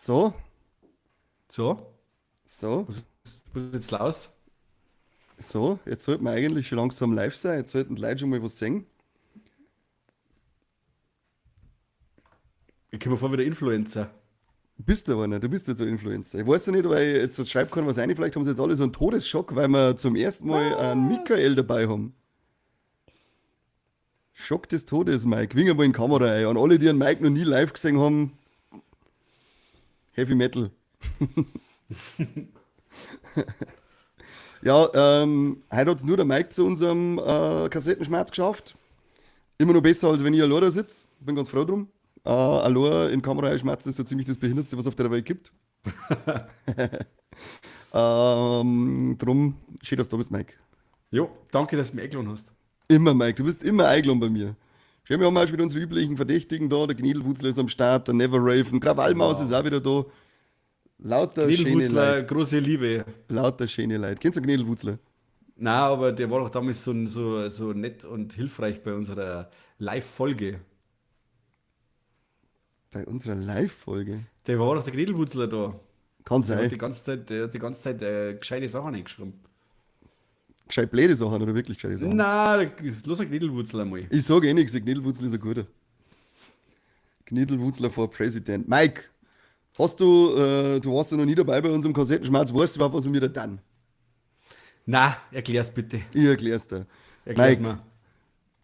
So, So, so, was, was ist jetzt los? So. Jetzt sollten wir eigentlich schon langsam live sein. Jetzt sollten die Leute schon mal was sehen. Ich komme mir vor wie der Influencer. Bist du aber nicht, du bist jetzt ein Influencer. Ich weiß ja nicht, weil ich jetzt schreibt keiner was rein. Vielleicht haben sie jetzt alle so einen Todesschock, weil wir zum ersten Mal einen Michael dabei haben. Schock des Todes, Mike. Wink mal in die Kamera ein. An alle, die einen Mike noch nie live gesehen haben, Heavy Metal. Ja, heute hat es nur der Mike zu unserem Kassettenschmerz geschafft. Immer noch besser, als wenn ich allein da sitze. Bin ganz froh drum. Allein in Kamera einschmerzen ist so ziemlich das Behindertste, was auf der Welt gibt. Drum, schön, dass du da bist, Mike. Jo, danke, dass du mich eingeladen hast. Immer, Mike, du bist immer eingeladen bei mir. Schön, wir haben auch schon wieder unsere üblichen Verdächtigen da. Der Gniedelwutzler ist am Start, der Never Raven, Krawallmaus ist auch wieder da. Lauter schöne Leute. Große Liebe. Lauter schöne Leute. Kennst du Gniedelwutzler? Na, aber der war doch damals so nett und hilfreich bei unserer Live-Folge. Bei unserer Live-Folge. Der war doch der Gniedelwutzler da. Kann Der hat sein. die ganze Zeit, der hat die ganze Zeit gescheite Sachen eingeschrieben. Gescheit blöde Sachen oder wirklich gescheite Sachen? Na, los ein Gniedelwutzler mal. Ich sage eh nichts, der Gniedelwutzler ist ein guter. Gniedelwutzler for President. Mike, hast du, du warst ja noch nie dabei bei unserem Kassettenschmerz, weißt du überhaupt, was wir da tun? Na, erklär's bitte. Ich erklär's dir. Erklär's Mike. mir.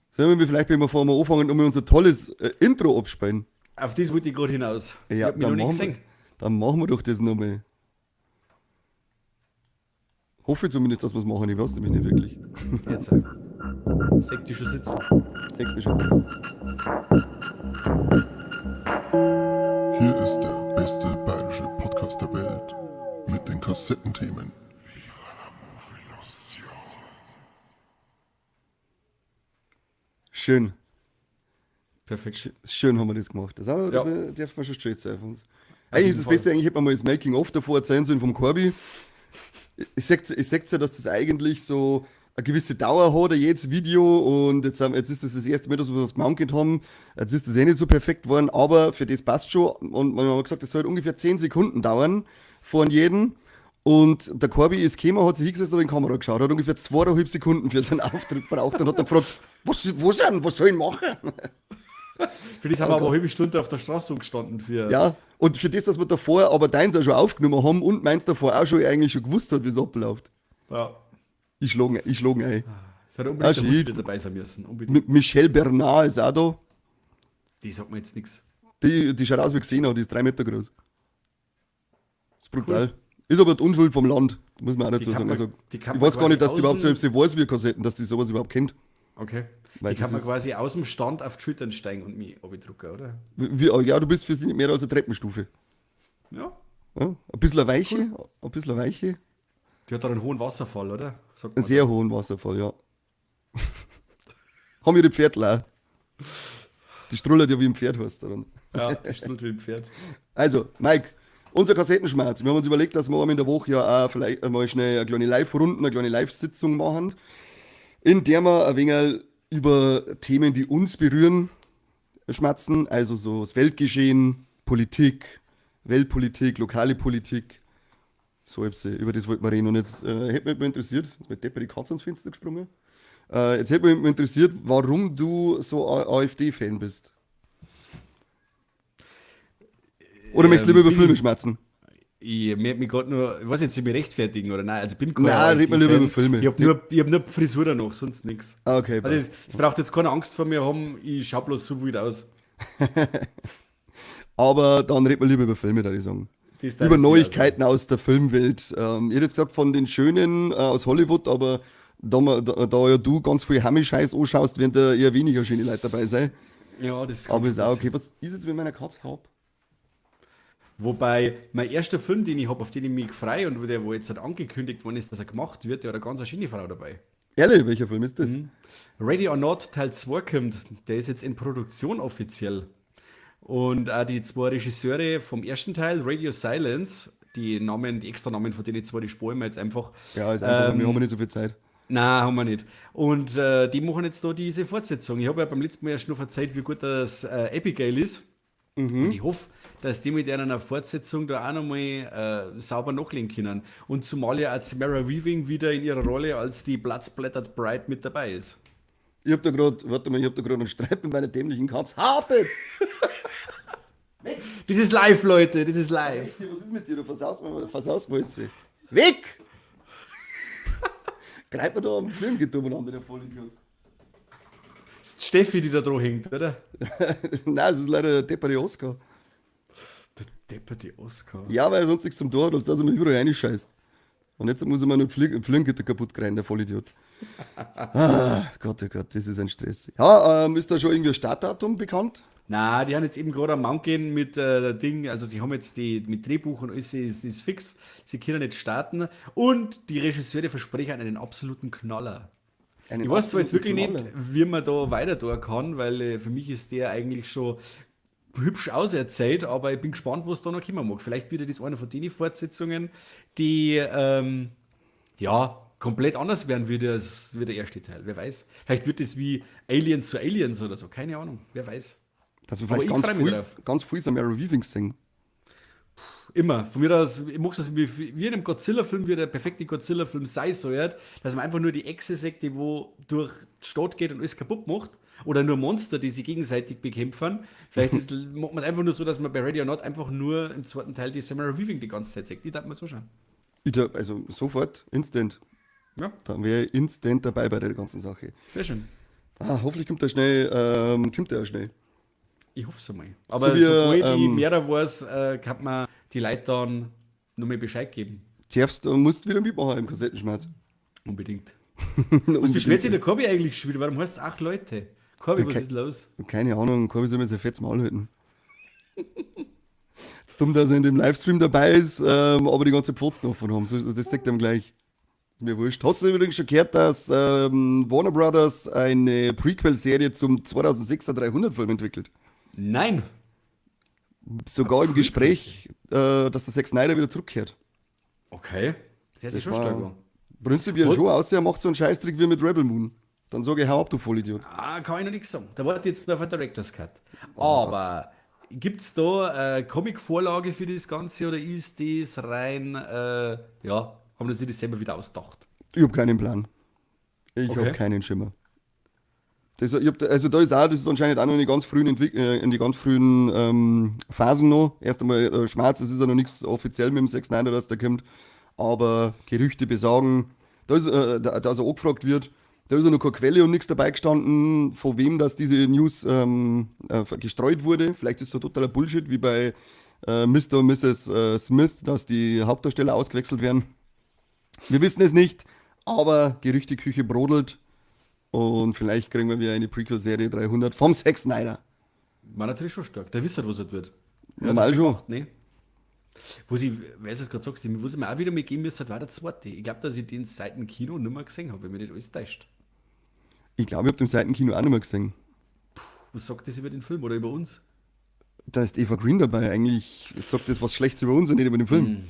Sollen wir vielleicht, bevor wir anfangen, nochmal unser tolles Intro abspielen? Auf das wollte ich gerade hinaus. Ich Ja, hab mich noch dann nicht machen wir, gesehen. dann machen wir doch das nochmal. Hoffe ich zumindest, dass wir es machen. Ich weiß nämlich nicht wirklich. Jetzt. Sag dich schon sitzen. Sechs mich schon. Hier ist der beste bayerische Podcast der Welt mit den Kassettenthemen. Schön. Perfekt. Schön haben wir das gemacht. Das haben wir, Ja. da darf man schon stolz sein auf uns. Eigentlich ist jeden das Fall. Beste, eigentlich hätte man mal das Making-of davor erzählen sollen vom Corby. Ich sag ja, dass das eigentlich so eine gewisse Dauer hat, jedes Video. Und jetzt ist das das erste Mal, dass wir was gemacht haben. Jetzt ist das eh nicht so perfekt geworden, aber für das passt schon. Und wir haben gesagt, das soll ungefähr 10 Sekunden dauern von jedem. Und der Corby ist gekommen, hat sich hingesetzt und in die Kamera geschaut, hat ungefähr 2,5 Sekunden für seinen Auftritt gebraucht und hat dann gefragt, was denn, was soll ich machen? Für das haben wir aber eine halbe Stunde auf der Straße gestanden. Für Ja, und für das, dass wir davor aber deins auch schon aufgenommen haben und meins davor auch schon eigentlich schon gewusst hat, wie es abläuft. Ja. Ich schlage ich schlag ein. Es hat unbedingt Ah, der Hund shit. wieder dabei sein müssen. Unbedingt. Michelle Bernard ist auch da. Die sagt mir jetzt nichts. Die schaut aus wie gesehen, die ist 3 Meter groß. Ist brutal. Ist aber die Unschuld vom Land, muss man auch dazu Die kann sagen. man- Also, die kann ich man weiß gar nicht, quasi dass die überhaupt so, außen- ob sie weiß, wie Kassetten, dass sie sowas überhaupt kennt. Okay. Weil Die kann das man ist- quasi aus dem Stand auf die Schultern steigen und mich abdrucken, oder? Wie, oh ja, du bist für sie nicht mehr als eine Treppenstufe. Ja. Ja, ein bisschen eine Weiche, ein bisschen eine Weiche. Die hat da einen hohen Wasserfall, oder? Sagt Einen man. sehr hohen Wasserfall, ja. Haben ihre Pferdl auch. Die strullert ja wie ein Pferd, heißt dann. Ja, die strullt wie ein Pferd. Also, Mike, unser Kassettenschmerz. Wir haben uns überlegt, dass wir einmal in der Woche ja auch vielleicht einmal schnell eine kleine Live-Runde, eine kleine Live-Sitzung machen, in der wir ein wenig über Themen, die uns berühren, schmerzen. Also so das Weltgeschehen, Politik, Weltpolitik, lokale Politik. So, über das wollten wir reden. Und jetzt hätte mich mal interessiert, ist mir Deppe die Katze ans Fenster gesprungen. Jetzt hätte mich mal interessiert, warum du so AfD-Fan bist. Oder möchtest du lieber über Filme schmerzen? Ich merke mich gerade nur, ich weiß nicht, ob ich mich rechtfertigen oder nein. Also ich bin kein Nein, red mal lieber AfD-Fan. über Filme. Ich hab nur Frisur danach, sonst nichts. Ah, okay. Also es braucht jetzt keine Angst vor mir haben, ich schau bloß so wild aus. Aber dann reden wir lieber über Filme, würde ich sagen. Das darf Über ich Neuigkeiten aus der Filmwelt. Ich hätte jetzt gesagt von den Schönen aus Hollywood, aber da ja du ganz viel Hammi-Scheiß anschaust, werden da eher weniger schöne Leute dabei sein. Ja, das kann Aber schon ist auch passieren. okay. Was ist jetzt mit meiner Katze hab? Wobei, mein erster Film, den ich habe, auf den ich mich freue und der, wo jetzt halt angekündigt worden ist, dass er gemacht wird, der hat eine ganz schöne Frau dabei. Ehrlich, welcher Film ist das? Ready or Not Teil 2 kommt, der ist jetzt in Produktion offiziell. Und auch die zwei Regisseure vom ersten Teil, Radio Silence, die Namen, die extra Namen von denen zwei, die sparen wir jetzt einfach. Ja, ist einfach, wir haben ja nicht so viel Zeit. Nein, haben wir nicht. Und die machen jetzt da diese Fortsetzung. Ich habe ja beim letzten Mal erst nur verzeiht, wie gut das Abigail ist. Und ich hoffe, dass die mit einer Fortsetzung da auch nochmal sauber nachlegen können. Und zumal ja auch Samara Weaving wieder in ihrer Rolle als die Blood Splattered Bride mit dabei ist. Ich hab da gerade, warte mal, ich hab da gerade einen Streit mit meiner dämlichen Katze. Hab jetzt! Das ist live, Leute, das ist live. Was ist mit dir? Du versaust mir, versaust mir alles. Weg! Greif mir da am Filmgitter umeinander, der Vollidiot. Das ist Steffi, die da dran hängt, oder? Nein, es ist leider der depperte Oscar. Der depperte Oscar. Ja, weil er sonst nichts zum Tor hat und dass er mir überall reinscheißt. Und jetzt muss er mir noch Flügelgitter kaputt kriegen, der Vollidiot. Ah, Gott, oh Gott, das ist ein Stress. Ja, ist da schon irgendwie ein Startdatum bekannt? Na, die haben jetzt eben gerade am Mount gehen mit Ding, also sie haben jetzt die mit Drehbuch und alles ist fix. Sie können jetzt starten und die Regisseure versprechen einen absoluten Knaller. Einen Ich weiß zwar jetzt wirklich absoluten nicht, Knaller. wie man da weiter tun kann, weil für mich ist der eigentlich schon hübsch auserzählt, aber ich bin gespannt, was da noch kommen mag. Vielleicht wieder das eine von den Fortsetzungen, die ja, komplett anders werden wie, das, wie der erste Teil. Wer weiß. Vielleicht wird das wie Aliens zu Aliens oder so. Keine Ahnung. Wer weiß. Dass wir Aber vielleicht ich ganz freu mich früh, drauf. ganz früh Samara Weaving singen. Immer. Von mir aus, ich mag das wie in einem Godzilla-Film, wie der perfekte Godzilla-Film sein soll, dass man einfach nur die Echse sieht, die wo durch die Stadt geht und alles kaputt macht. Oder nur Monster, die sich gegenseitig bekämpfen. Vielleicht macht man es einfach nur so, dass man bei Ready or Not einfach nur im zweiten Teil die Samara Weaving die ganze Zeit sieht. Die darf man so schauen. Ich da, also sofort, instant. Ja, Dann wäre ich instant dabei bei der ganzen Sache. sehr schön. Ah, hoffentlich kommt der schnell, kommt der auch schnell. Ich hoffe es einmal. Aber So wie, sobald ich mehr weiß, kann man die Leute dann nochmal Bescheid geben. Darfst, du musst wieder mitmachen im Kassettenschmerz. Unbedingt. Was beschwert sich der Corby eigentlich schon wieder? Warum heißt es 8 Leute? Corby, was Okay. ist los? Keine Ahnung, Corby soll mir sein fettes Maul halten. Ist dumm, dass er in dem Livestream dabei ist, aber die ganze Pfotzen offen haben. So, das sagt ihm gleich. Ist mir wurscht. Hast du übrigens schon gehört, dass Warner Brothers eine Prequel-Serie zum 2006er 300-Film entwickelt? Nein. Sogar im Gespräch, dass der Zack Snyder wieder zurückkehrt. Okay. Das hört sich schon war stark an. Prinzipiell schon, außer er macht so einen Scheißtrick wie mit Rebel Moon. Dann sage ich, hau ab, du Vollidiot. Ah, kann ich noch nichts sagen. Da warte ich jetzt noch auf den Director's Cut. Oh Aber gibt's da eine Comic-Vorlage für das Ganze oder ist das rein, ja, haben sie das selber wieder ausgedacht? Ich hab keinen Plan. Ich Okay. hab keinen Schimmer. Das, ich hab da, also da ist auch, das ist anscheinend auch noch in die ganz frühen, in die ganz frühen Phasen noch. Erst einmal schwarz, es ist ja noch nichts offiziell mit dem Zack Snyder, dass der kommt. Aber Gerüchte besagen, da ist, da, dass er angefragt wird, da ist ja noch keine Quelle und nichts dabei gestanden, von wem das diese News gestreut wurde. Vielleicht ist das totaler Bullshit, wie bei Mister und Misses Smith, dass die Hauptdarsteller ausgewechselt werden. Wir wissen es nicht, aber Gerüchteküche brodelt und vielleicht kriegen wir wieder eine Prequel-Serie 300 vom Zack Snyder. War natürlich schon stark. Der wisst halt, was er tut. Normal Ja, schon. Gemacht, ne? Wo sie, weil du es gerade sagst, wo sie mir auch wieder mal geben müssen, war der zweite. Ich glaub, dass ich den seit dem Kino nicht mehr gesehen hab, wenn mich nicht alles täuscht. Ich glaub, ich hab den seit dem Kino auch nicht mehr gesehen. Puh, was sagt das über den Film oder über uns? Da ist Eva Green dabei. Eigentlich sagt das was Schlechtes über uns und nicht über den Film.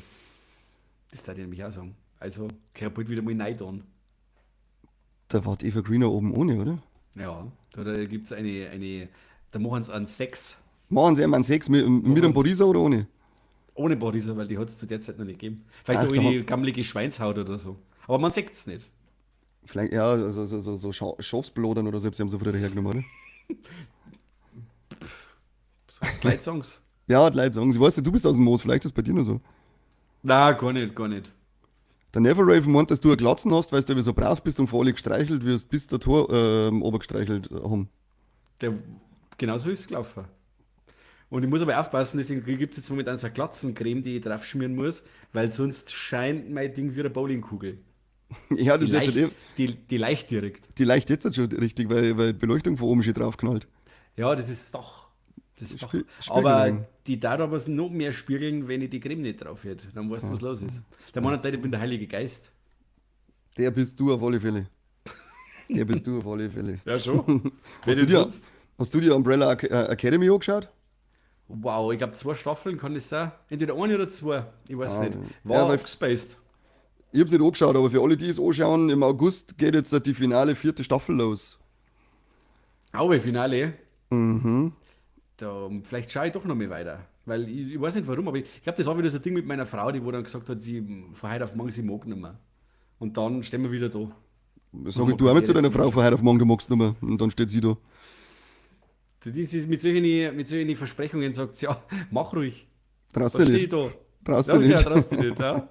Das darf ich nämlich auch sagen. Also, kann ich bald wieder mal rein tun. Da war die Eva Green auch oben ohne, oder? Ja, da gibt's eine, da machen sie einen Sex. Machen sie einen Sex mit einem Borisa oder ohne? Ohne Borisa, weil die hat's zu der Zeit noch nicht gegeben. Vielleicht Ach, auch da eine hat gammelige Schweinshaut oder so. Aber man sieht's nicht. Vielleicht, ja, so Schafsblodern oder so, sie haben so früher hergenommen, oder? So, Leute sagen's. Ja, die Leute sagen's. Ich weiß nicht, du bist aus dem Moos, vielleicht ist es bei dir noch so. Nein, gar nicht, gar nicht. Der Never Raven meint, dass du eine Glatzen hast, weil du so brav bist und vor alle gestreichelt wirst, bis der Tor obergestreichelt haben. Der, genau so ist es gelaufen. Und ich muss aber aufpassen, deswegen gibt's jetzt momentan so eine Glatzencreme, die ich drauf schmieren muss, weil sonst scheint mein Ding wie eine Bowlingkugel. Ja, das Die ist jetzt eh leicht direkt. Die leicht jetzt schon richtig, weil die Beleuchtung von oben schon draufknallt. Ja, das ist doch. Das ist doch. Spiegelung. Aber die darf aber noch mehr spiegeln, wenn ich die Creme nicht drauf hätte. Dann weißt du, was los ist. Der Mann hat gesagt, ich bin der Heilige Geist. Der bist du auf alle Fälle. Der bist du auf alle Fälle. Ja, schon. Hast du dir Umbrella Academy angeschaut? Wow, ich glaub, 2 Staffeln kann das sein. Entweder eine oder 2. Ich weiß nicht. War Ja, weil abgespaced. Ich hab's nicht angeschaut, aber für alle, die es anschauen, im August geht jetzt die finale 4. Staffel los. Aue, Finale. Da, vielleicht schaue ich doch noch mal weiter. Weil ich weiß nicht warum, aber ich glaube, das war wieder so ein Ding mit meiner Frau, die wo dann gesagt hat, sie von heute auf morgen, sie mag nicht mehr. Und dann stehen wir wieder da. Sag ich, du auch mit zu deiner Frau von heute auf morgen, du magst nicht mehr. Und dann steht sie da. Das ist mit solchen Versprechungen sagt sie, ja, mach ruhig. Traust Dann du stehe ich nicht. da. Traust Ja, du ja, nicht. traust dich nicht, ja.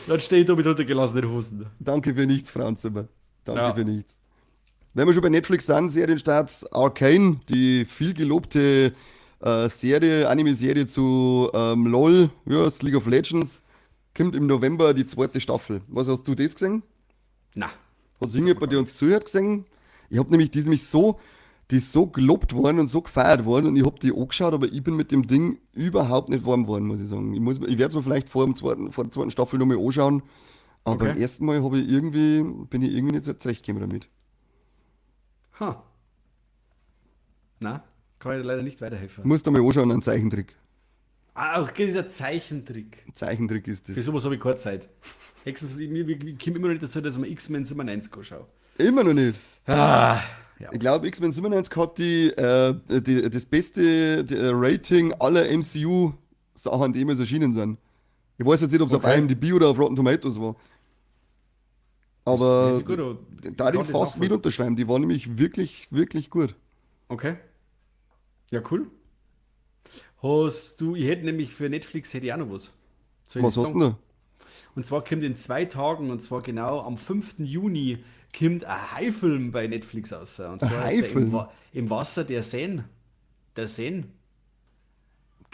Dann stehe ich da mit runtergelassenen Hosen. Danke für nichts, Frauenzimmer. Danke Ja. für nichts. Wenn wir schon bei Netflix sind, Serienstart Arcane, die viel gelobte Serie, Anime-Serie zu LOL, ja, das League of Legends, kommt im November die zweite Staffel. Was hast du das gesehen? Na, Hat irgendjemand, der uns zuhört, gesehen? Ich habe nämlich, die ist nämlich so, die ist so gelobt worden und so gefeiert worden und ich habe die angeschaut, aber ich bin mit dem Ding überhaupt nicht warm geworden, muss ich sagen. Ich werde es mir vielleicht vor der zweiten Staffel nochmal anschauen, aber Okay. beim ersten Mal habe ich irgendwie, bin ich irgendwie nicht so zurechtgekommen damit. Ha. Na, kann ich dir leider nicht weiterhelfen. Musst du mal anschauen, einen Zeichentrick. Ah, okay, dieser Zeichentrick. Ein Zeichentrick ist Für das. sowas habe ich keine Zeit. Höchstens, ich komme immer noch nicht dazu, dass ich mir X-Men 97 anschaue. Immer noch nicht. Ah, ja. Ich glaube, X-Men 97 hat das beste Rating aller MCU-Sachen, die jemals erschienen sind. Ich weiß jetzt nicht, ob es auf Okay. IMDb oder auf Rotten Tomatoes war. Aber Hört sich gut an. da Ich die kann das fast mit nachvollziehen. unterschreiben. Die war nämlich wirklich, wirklich gut. Okay. Ja, cool. Hast du, ich hätte nämlich für Netflix hätte ich auch noch was. Soll ich Was das hast du sagen? denn da? Und zwar kommt in 2 Tagen, und zwar genau am 5. Juni, kommt ein Haifilm bei Netflix raus. Und Ein zwar ist der Haifilm? Im Wasser der Seine. Der Seine.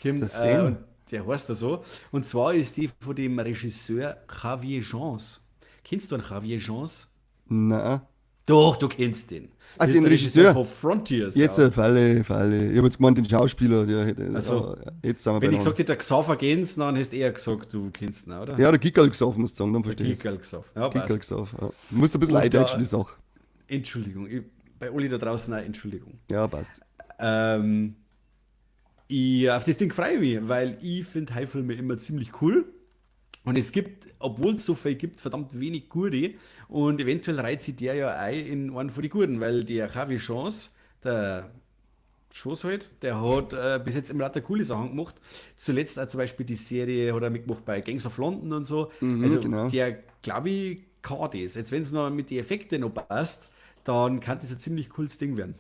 Der Kommt, Seine? und der heißt da so. Und zwar ist die von dem Regisseur Javier Jans. Kennst du einen Javier Jans? Nein. Doch, du kennst den. Ah, Das den ist der Regisseur Regisseur. von Frontiers. Jetzt, ja. Falle, Falle. Ich habe jetzt gemeint, den Schauspieler. Der hätte, Ach so. ja, jetzt sind wir Wenn ich beieinander. gesagt hätte, der Xaver Gens, dann hättest du eher gesagt, du kennst ihn, oder? Ja, der Gickerl gesoffen, musst du sagen, dann verstehe ich. Gickerl gesoffen. Ja, Gickerl passt. gesoffen. Ja. Du musst ein bisschen Und eindeutschen, da- die Sache. Entschuldigung, ich, bei Uli da draußen auch Entschuldigung. Ja, passt. Ähm, ich, auf das Ding freue ich mich, weil ich finde Haifilme immer ziemlich cool. Und es gibt, obwohl es so viel gibt, verdammt wenig gute. Und eventuell reiht sich der ja ein in einen von den guten, weil der Javi Chance, der Schoß halt, der hat bis jetzt immer lauter coole Sachen gemacht. Zuletzt auch zum Beispiel die Serie hat er mitgemacht bei Gangs of London und so. Mhm, Also genau. der, glaube ich, kann das. Jetzt, wenn es noch mit den Effekten noch passt, dann kann das ein ziemlich cooles Ding werden.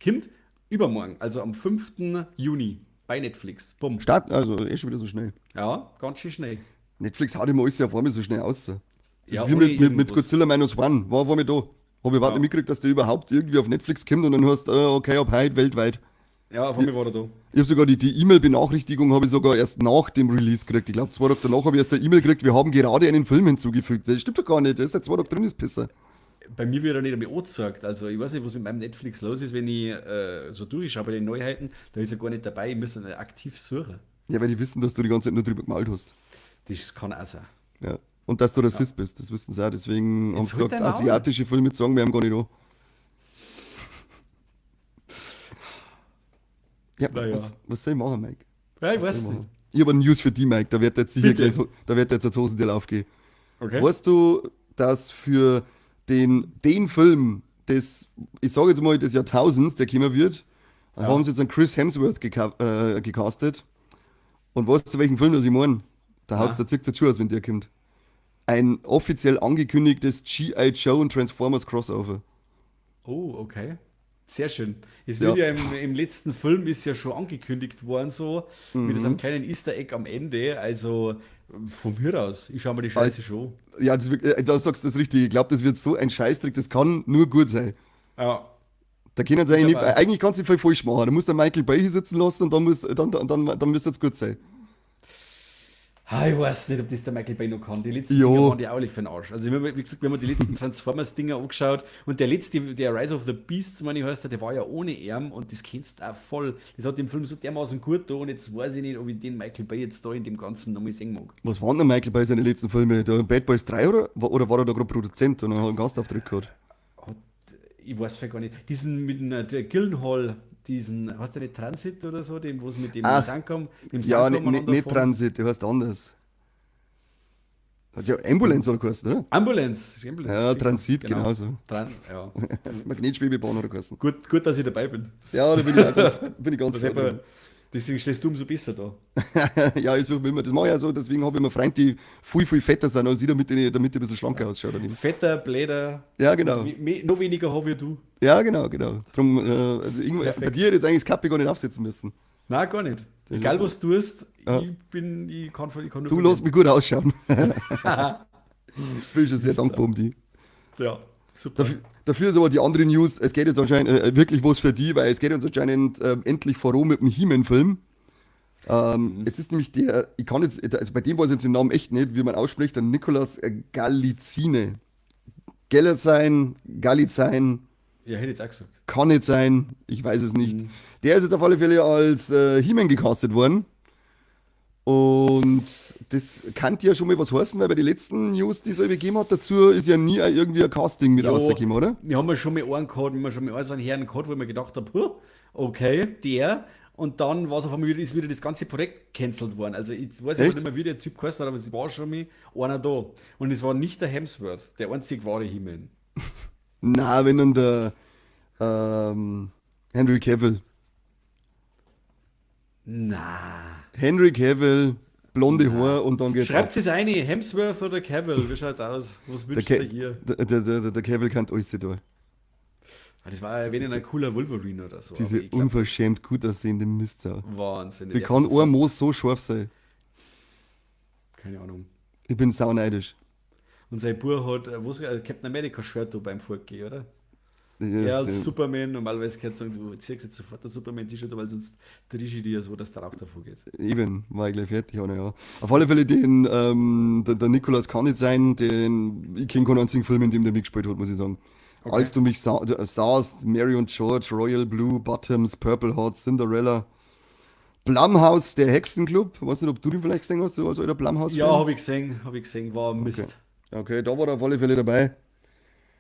Kommt übermorgen, also am 5. Juni bei Netflix. Bumm. Start, also eh schon wieder so schnell. Ja, ganz schön schnell. Netflix haut immer alles ja vor mir so schnell aus. Das Ja, ist wie ohne mit irgendwas. Godzilla Minus One. War mir da. Hab ich überhaupt Ja. nicht mitgekriegt, dass der überhaupt irgendwie auf Netflix kommt und dann heißt, okay, ab heute weltweit. Ja, auf einmal war er da. Ich habe sogar die E-Mail-Benachrichtigung habe ich sogar erst nach dem Release gekriegt. Ich glaube, 2 Tage danach habe ich erst eine E-Mail gekriegt, wir haben gerade einen Film hinzugefügt. Das stimmt doch gar nicht, der ist seit 2 Tagen drin, ist Pisser. Bei mir wird er nicht einmal angezeigt. Also ich weiß nicht, was mit meinem Netflix los ist, wenn ich so durchschaue bei den Neuheiten, da ist er gar nicht dabei. Ich muss ihn aktiv suchen. Ja, weil die wissen, dass du die ganze Zeit nur drüber gemalt hast. Das kann auch sein. Ja. Und dass du Rassist bist, das wissen sie auch. Deswegen haben sie Jetzt halt gesagt, dein Maul. asiatische Filme sagen wir haben gar nicht an. Ja, Naja. was soll ich machen, Mike? Ja, ich Was weiß soll ich nicht. machen? Ich habe eine News für die, Mike. Da wird jetzt sicher Bitte. gleich so, da wird jetzt das Hosenteil aufgehen. Okay. Weißt du, dass für den Film des, ich sage jetzt mal, des Jahrtausends, der kommen wird, da haben sie jetzt einen Chris Hemsworth gecastet. Und weißt du, welchen Film das ich meine? Da haut's der zirkt der Schuh aus, wenn der kommt. Ein offiziell angekündigtes G.I. Joe und Transformers Crossover. Oh, okay. Sehr schön. Es Ja. wird ja im letzten Film ist ja schon angekündigt worden, so mit so einem kleinen Easter Egg am Ende. Also von mir aus, ich schaue mir die Scheiße schon. Ja, da sagst du das richtig. Ich glaube, das wird so ein Scheißtrick, das kann nur gut sein. Ja. Da können sie eigentlich, glaub nicht, auch. eigentlich kannst du viel falsch machen. Da musst du Michael Bay hier sitzen lassen und dann, muss, dann, dann, dann, dann müsste es gut sein. Ah, ich weiß nicht, ob das der Michael Bay noch kann. Die letzten Jo. Dinger waren die auch alle für den Arsch. Also, wie gesagt, wenn man die letzten Transformers-Dinger angeschaut und der letzte, der Rise of the Beasts, meine ich, heißt der, der war ja ohne Arm und das kennst du auch voll. Das hat dem Film so dermaßen gut da und jetzt weiß ich nicht, ob ich den Michael Bay jetzt da in dem Ganzen nochmal sehen mag. Was waren denn Michael Bay seine letzten Filme? Der Bad Boys 3 oder war er da gerade Produzent und hat einen Gastauftritt gehabt? Hat, ich weiß vielleicht gar nicht. Diesen mit dem der Gyllenhaal, diesen, hast du nicht Transit oder so, dem, wo es mit dem Ach, Sandkamm, mit dem Ja, Sandkamm nicht umeinander fahren? Transit, der heißt anders. Hat ja Ambulance oder geheißen, oder? Ambulance. Ambulance. Ja, Transit, genauso. Ja. Magnetschwebebahn oder geheißen. Gut, gut, dass ich dabei bin. Ja, da bin ich auch ganz, bin ich ganz froh. Deswegen stehst du umso besser da. Ja, ich suche immer, das mache ich ja so, deswegen habe ich immer Freunde, die viel, viel fetter sind als ich, damit ich ein bisschen schlanker ausschaue. Daneben. Fetter, bläder. Ja, genau. Noch weniger habe wie du. Ja, genau, genau. Drum, bei dir hätte ich jetzt eigentlich das Kappe gar nicht aufsetzen müssen. Nein, gar nicht. Das Egal was du tust, ja. ich kann nur. Du lässt mich gut ausschauen. Bin schon sehr dankbar um die. Ja, super. Dafür ist aber die andere News, es geht jetzt anscheinend wirklich was für die, weil es geht jetzt anscheinend endlich voran mit dem He-Man-Film. Jetzt ist nämlich der, ich kann jetzt, also bei dem weiß ich jetzt den Namen echt nicht, wie man ausspricht, der Nicolas Galitzine. Galizine. Ja, hätte ich jetzt auch gesagt. Kann nicht sein, ich weiß es nicht. Mhm. Der ist jetzt auf alle Fälle als He-Man gecastet worden. Und das kann ja schon mal was heißen, weil bei den letzten News, die es gegeben hat, dazu ist ja nie irgendwie ein Casting mit rausgekommen, oder? Wir haben ja schon mal einen gehabt, wir haben schon mal einen Herrn gehabt, wo ich mir gedacht habe, okay, der. Und dann war es auf einmal wieder, ist wieder das ganze Projekt gecancelt worden. Also ich weiß nicht mehr, wie der Typ geheißen hat, aber es war schon mal einer da. Und es war nicht der Hemsworth, der einzig wahre He-Man. Na, wenn dann der Henry Cavill. Na. Henry Cavill, blonde Haare und dann geht's. Schreibt es eine, Hemsworth oder Cavill, wie schaut's aus? Was wünscht ihr hier? Der Cavill kann alles da. Das war ja wenn ein cooler Wolverine oder so. Diese glaub, unverschämt gut aussehende Mistsau. Wahnsinn. Wie kann ein Moos so scharf sein? Keine Ahnung. Ich bin sauneidisch. Und sein Bub hat, was, Captain America Shirt da beim Fortgehen, oder? Ja, er als Superman, normalerweise kannst du sagen, du ziehst jetzt sofort ein Superman-T-Shirt, weil sonst trisch ich dir so, dass der Rauch davor geht. Eben, war ich gleich fertig, oder, ja. Auf alle Fälle den, der Nicolas kann nicht sein, den, ich kenne keinen einzigen Film, in dem der mitgespielt hat, muss ich sagen. Okay. Als du mich sahst, Mary und George, Royal Blue, Bottoms, Purple Heart, Cinderella, Blumhouse, der Hexenclub. Weiß nicht, ob du den vielleicht gesehen hast, du als alter Blumhouse-Fan? Ja, habe ich gesehen, war Mist. Okay, da war er auf alle Fälle dabei.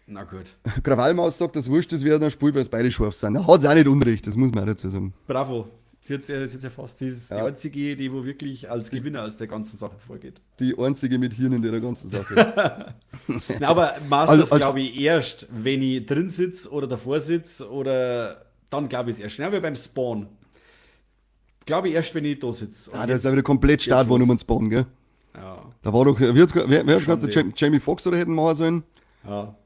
Na gut. Krawallmaus sagt, dass wurscht ist, wer da spielt, weil es beide scharf sind. Da hat es auch nicht unrecht, das muss man auch dazu sagen. Bravo. Sie hat es ja fast. Sie ist die einzige, die wo wirklich als Gewinner aus der ganzen Sache vorgeht. Die einzige mit Hirn in der ganzen Sache. Na, aber Masters glaube ich erst, wenn ich drin sitze oder davor sitze oder dann glaube ich es erst. Schnell wie beim Spawn. Glaube ich erst, wenn ich da sitze. Ah, der ist ja wieder komplett stark geworden um den Spawn, gell? Ja. Da war doch, wer hat's gesagt, Jamie Foxx oder hätten machen sollen? Ja.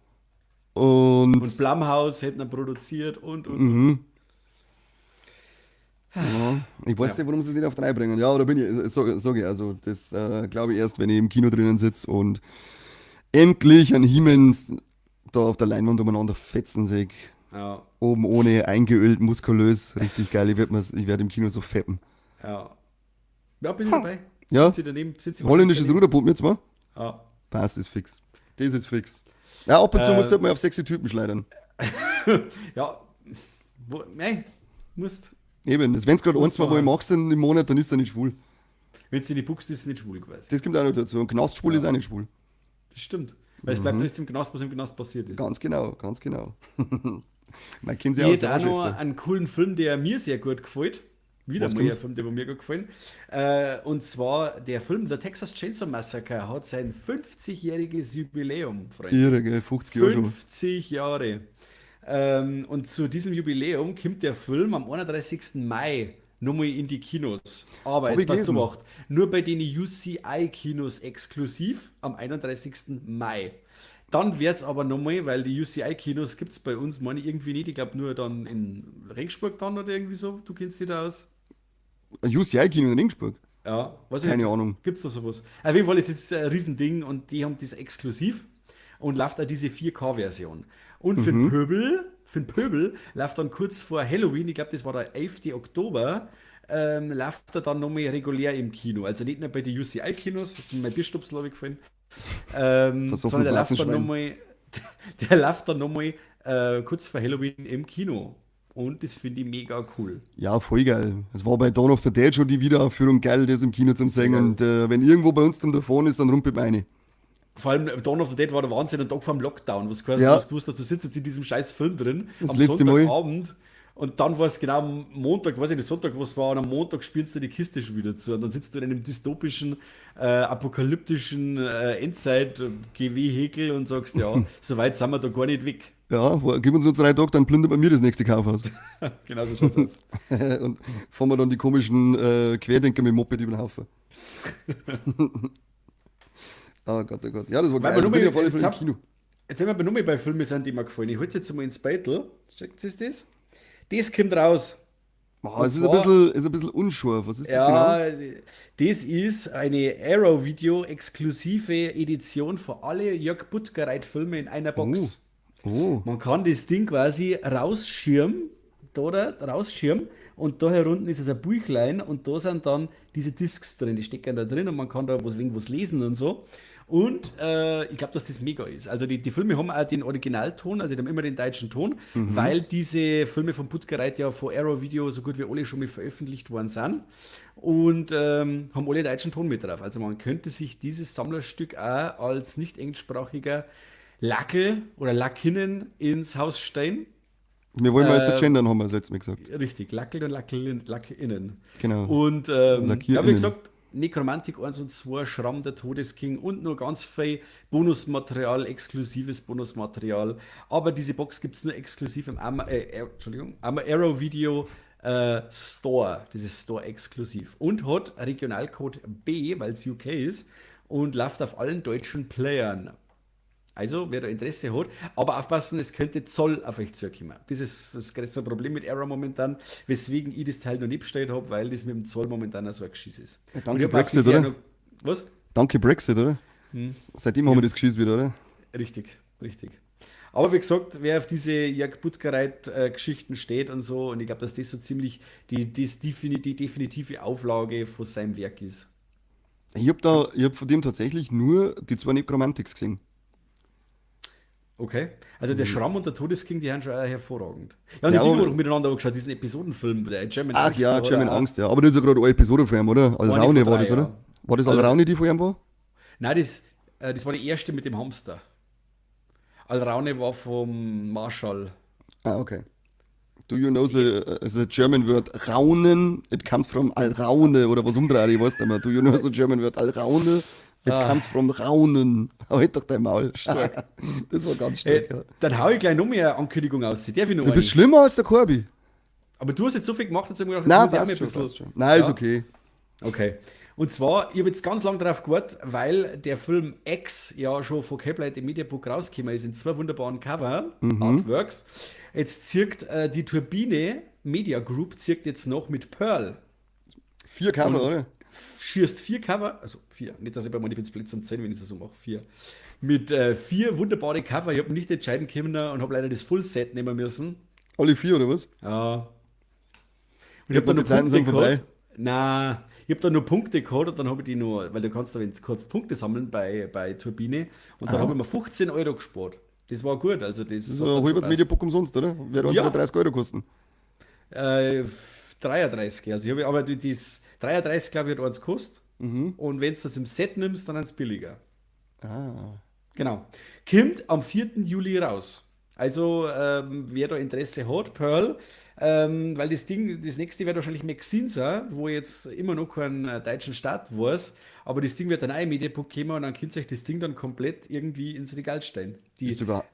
Und Blumhouse hätten er produziert und. Mhm. Ja, ich weiß nicht, warum sie es nicht auf 3 bringen. Ja, da bin ich, sag ich, also das glaube ich erst, wenn ich im Kino drinnen sitze und endlich ein He-Man da auf der Leinwand umeinander fetzen sehe. Ja. Oben ohne, eingeölt, muskulös, richtig geil. Ich werd im Kino so feppen. Ja. Ja, bin ich dabei. Ja. Sitze daneben, sitze holländisches Ruderboot mit zwar? Ja. Passt, ist fix. Das ist fix. Ja, ab und zu musst du halt mal auf sexy Typen schleudern. Ja. Nein, musst. Eben, wenn es gerade ein, zwei Mal machst im Monat, dann ist er nicht schwul. Wenn du nicht buchst, ist es nicht schwul quasi. Das kommt auch noch dazu. Und Knastschwul ist auch nicht schwul. Das stimmt. Weil es bleibt alles im Knast, was im Knast passiert ist. Ganz genau, ganz genau. Man kennt sich ich hätte auch noch einen coolen Film, der mir sehr gut gefällt. Wieder mal ein Film, der mir gut gefallen. Und zwar der Film The Texas Chainsaw Massacre hat sein 50-jähriges Jubiläum, Freunde. Irre, gell? 50 Jahre schon. 50 Jahre. Und zu diesem Jubiläum kommt der Film am 31. Mai nochmal in die Kinos. Aber jetzt was du machst, nur bei den UCI-Kinos exklusiv am 31. Mai. Dann wird es aber nochmal, weil die UCI-Kinos gibt es bei uns, meine ich, irgendwie nicht. Ich glaube nur dann in Regensburg dann oder irgendwie so. Du kennst dich da aus. UCI-Kino in Regensburg? Ja, weiß ich Keine nicht. Ahnung. Gibt es da sowas? Auf jeden Fall ist es ein Riesending und die haben das exklusiv und läuft auch diese 4K-Version. Und für den Pöbel läuft dann kurz vor Halloween, ich glaube, das war der 11. Oktober, läuft er dann nochmal regulär im Kino. Also nicht nur bei den UCI-Kinos, das sind mein Bierstupsel, habe ich gefallen, sondern der läuft dann nochmal, der läuft dann nochmal kurz vor Halloween im Kino. Und das finde ich mega cool. Ja, voll geil. Es war bei Dawn of the Dead schon die Wiederaufführung geil, das im Kino zum sehen. Und wenn irgendwo bei uns zum davon ist, dann rumpelt meine. Vor allem Dawn of the Dead war der Wahnsinn, ein Tag vor dem Lockdown. Was gehört, ja. Was gewusst, dazu sitzt jetzt in diesem scheiß Film drin, das am letzte Sonntagabend. Und dann war es genau am Montag, weiß ich nicht, Sonntag, was war, und am Montag spielst du die Kiste schon wieder zu. Und dann sitzt du in einem dystopischen, apokalyptischen Endzeit-GW-Häkel und sagst, ja, so weit sind wir da gar nicht weg. Ja, gib uns nur 3 Tage, dann plündert man mir das nächste Kaufhaus. Genau so schaut's aus. Und fahren wir dann die komischen Querdenker mit dem Moped über den Haufen. Oh Gott, oh Gott. Ja, das war Weil geil. wir Da nur bin ich mal- auf alle Fälle jetzt im hab- Kino. Jetzt sind wir aber nur mal bei Filmen sind, die mir gefallen. Ich hol's jetzt mal ins Beitel. Checkt ihr das? Das kommt raus. Oh, es ist zwar- ist ein bisschen unscharf. Was ist das genau? Ja, das ist eine Arrow Video exklusive Edition für alle Jörg Buttgereit Filme in einer Box. Oh. Man kann das Ding quasi rausschirmen, da, da rausschirmen und da herunten ist es ein Büchlein und da sind dann diese Discs drin, die stecken da drin und man kann da was wegen was lesen und so. Und ich glaube, dass das mega ist. Also die Filme haben auch den Originalton, also die haben immer den deutschen Ton, weil diese Filme von Buttgereit ja von Arrow Video so gut wie alle schon mal veröffentlicht worden sind und haben alle deutschen Ton mit drauf. Also man könnte sich dieses Sammlerstück auch als nicht englischsprachiger Lackel oder Lackinnen ins Haus stellen. Wir wollen mal jetzt gendern, haben wir das letzte Mal gesagt. Richtig, Lackel und Lackel, Lackinnen. Genau. Und ja, wie LackierInnen. gesagt, Nekromantik 1 und 2, Schramm der Todesking und nur ganz viel Bonusmaterial, exklusives Bonusmaterial. Aber diese Box gibt es nur exklusiv im Arrow Video Store. Das ist Store exklusiv. Und hat Regionalcode B, weil es UK ist, und läuft auf allen deutschen Playern. Also, wer da Interesse hat, aber aufpassen, es könnte Zoll auf euch zukommen. Das ist das größte Problem mit Arrow momentan, weswegen ich das Teil noch nicht bestellt habe, weil das mit dem Zoll momentan auch so ein Geschiss ist. Ja, danke Und ich hab auch Brexit, bisher oder? Noch, was? Danke Brexit, oder? Seitdem haben wir das Geschiss wieder, oder? Richtig, richtig. Aber wie gesagt, wer auf diese Jörg Buttgereit-Geschichten steht und so, und ich glaube, dass das so ziemlich die definitive Auflage von seinem Werk ist. Ich hab von dem tatsächlich nur die 2 Nekromantics gesehen. Okay. Also der Schramm und der Todesking, die haben schon auch hervorragend. Ja, und Ja, die aber haben auch miteinander angeschaut, diesen Episodenfilm, der German Ach Angst, ja, da hat German er auch- Angst, ja. Aber das ist ja gerade eine Episode von ihm, oder? Alraune von war drei, das, oder? ja. War das Alraune, die von ihm war? Nein, das war die erste mit dem Hamster. Alraune war vom Marshall. Ah, okay. Do you know the German word Raunen? It comes from Alraune oder was umdreht, ich weiß nicht mehr. Do you know the German word Alraune? It comes from Raunen. Halt doch dein Maul. Stark. Das war ganz stark, ja. Dann hau ich gleich noch mehr Ankündigung aus. Darf ich noch Du bist eine? schlimmer als der Corby. Aber du hast jetzt so viel gemacht, jetzt hab ich mir gedacht, Nein, jetzt muss ich auch passt mal ein schon, bisschen. passt schon. Nein, ist Ja. okay. Okay. Und zwar, ich habe jetzt ganz lange darauf gewartet, weil der Film X ja schon von Capelight im Mediabook rausgekommen ist, in 2 wunderbaren Cover, Artworks. Jetzt zirkt die Turbine Media Group zirkt jetzt noch mit Pearl. 4 Cover, Und oder? Schießt 4 Cover, also 4, nicht, dass ich bei mir nicht bin, zum 10, wenn ich es so mache, 4. Mit 4 wunderbare Cover. Ich habe mich nicht entscheiden können und habe leider das Full Set nehmen müssen. Alle 4, oder was? Ja. Und ich Ich hab da hab nur die Zeiten Punkte sind vorbei. gehabt. Nein, ich hab da nur Punkte gehabt und dann hab ich die nur, weil du kannst da wenn du kurz Punkte sammeln bei Turbine und dann hab ich mir 15 Euro gespart. Das war gut, also das Das ist hat ein dann schon halbes passt. Mediabook umsonst, oder? Wäre uns Ja. 30 Euro kosten. 33, also ich hab, aber das 33, glaube ich, hat eins gekostet. Und wenn du das im Set nimmst, dann ist es billiger. Genau. Kommt am 4. Juli raus. Also, wer da Interesse hat, Pearl, weil das Ding, das nächste wird wahrscheinlich Maxine sein, wo jetzt immer noch keinen deutschen Start weiß, aber das Ding wird dann auch im Mediabook kommen und dann könnt ihr euch das Ding dann komplett irgendwie ins Regal stellen. Die, Ist über-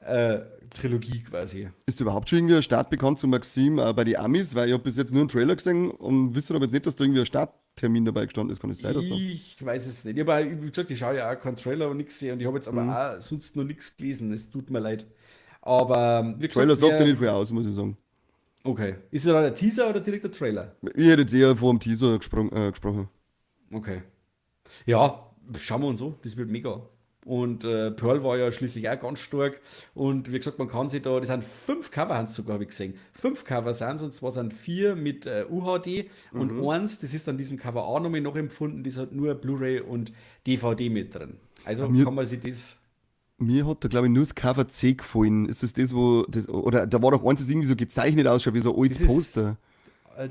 Trilogie quasi. Ist überhaupt schon irgendwie ein Start bekannt zu Maxim bei den Amis? Weil ich hab bis jetzt nur einen Trailer gesehen und wisst ihr aber jetzt nicht, dass da irgendwie ein Starttermin dabei gestanden ist. Kann es sein, dass da. Ich weiß es nicht. Ich hab auch, wie gesagt, ich schaue ja auch keinen Trailer und nix und ich hab jetzt aber auch sonst noch nix gelesen. Es tut mir leid. Aber wie gesagt, Trailer sagt ja wer nicht viel aus, muss ich sagen. Okay. Ist es dann der Teaser oder direkt der Trailer? Ich hätte jetzt eher vor dem Teaser gesprochen. Okay. Ja, schauen wir uns an. Das wird mega. Und Pearl war ja schließlich auch ganz stark. Und wie gesagt, man kann sich da, das sind 5 Cover, haben sie sogar, hab ich gesehen. 5 Cover sind's, und zwar sind 4 mit UHD und 1, das ist dann diesem Cover auch nochmal nachempfunden, das hat nur Blu-ray und DVD mit drin. Also Mir kann man sich das. Mir hat da, glaub ich, nur das Cover C gefallen. Ist das das, wo das, oder da war doch eins, das irgendwie so gezeichnet ausschaut, wie so ein altes Das Poster.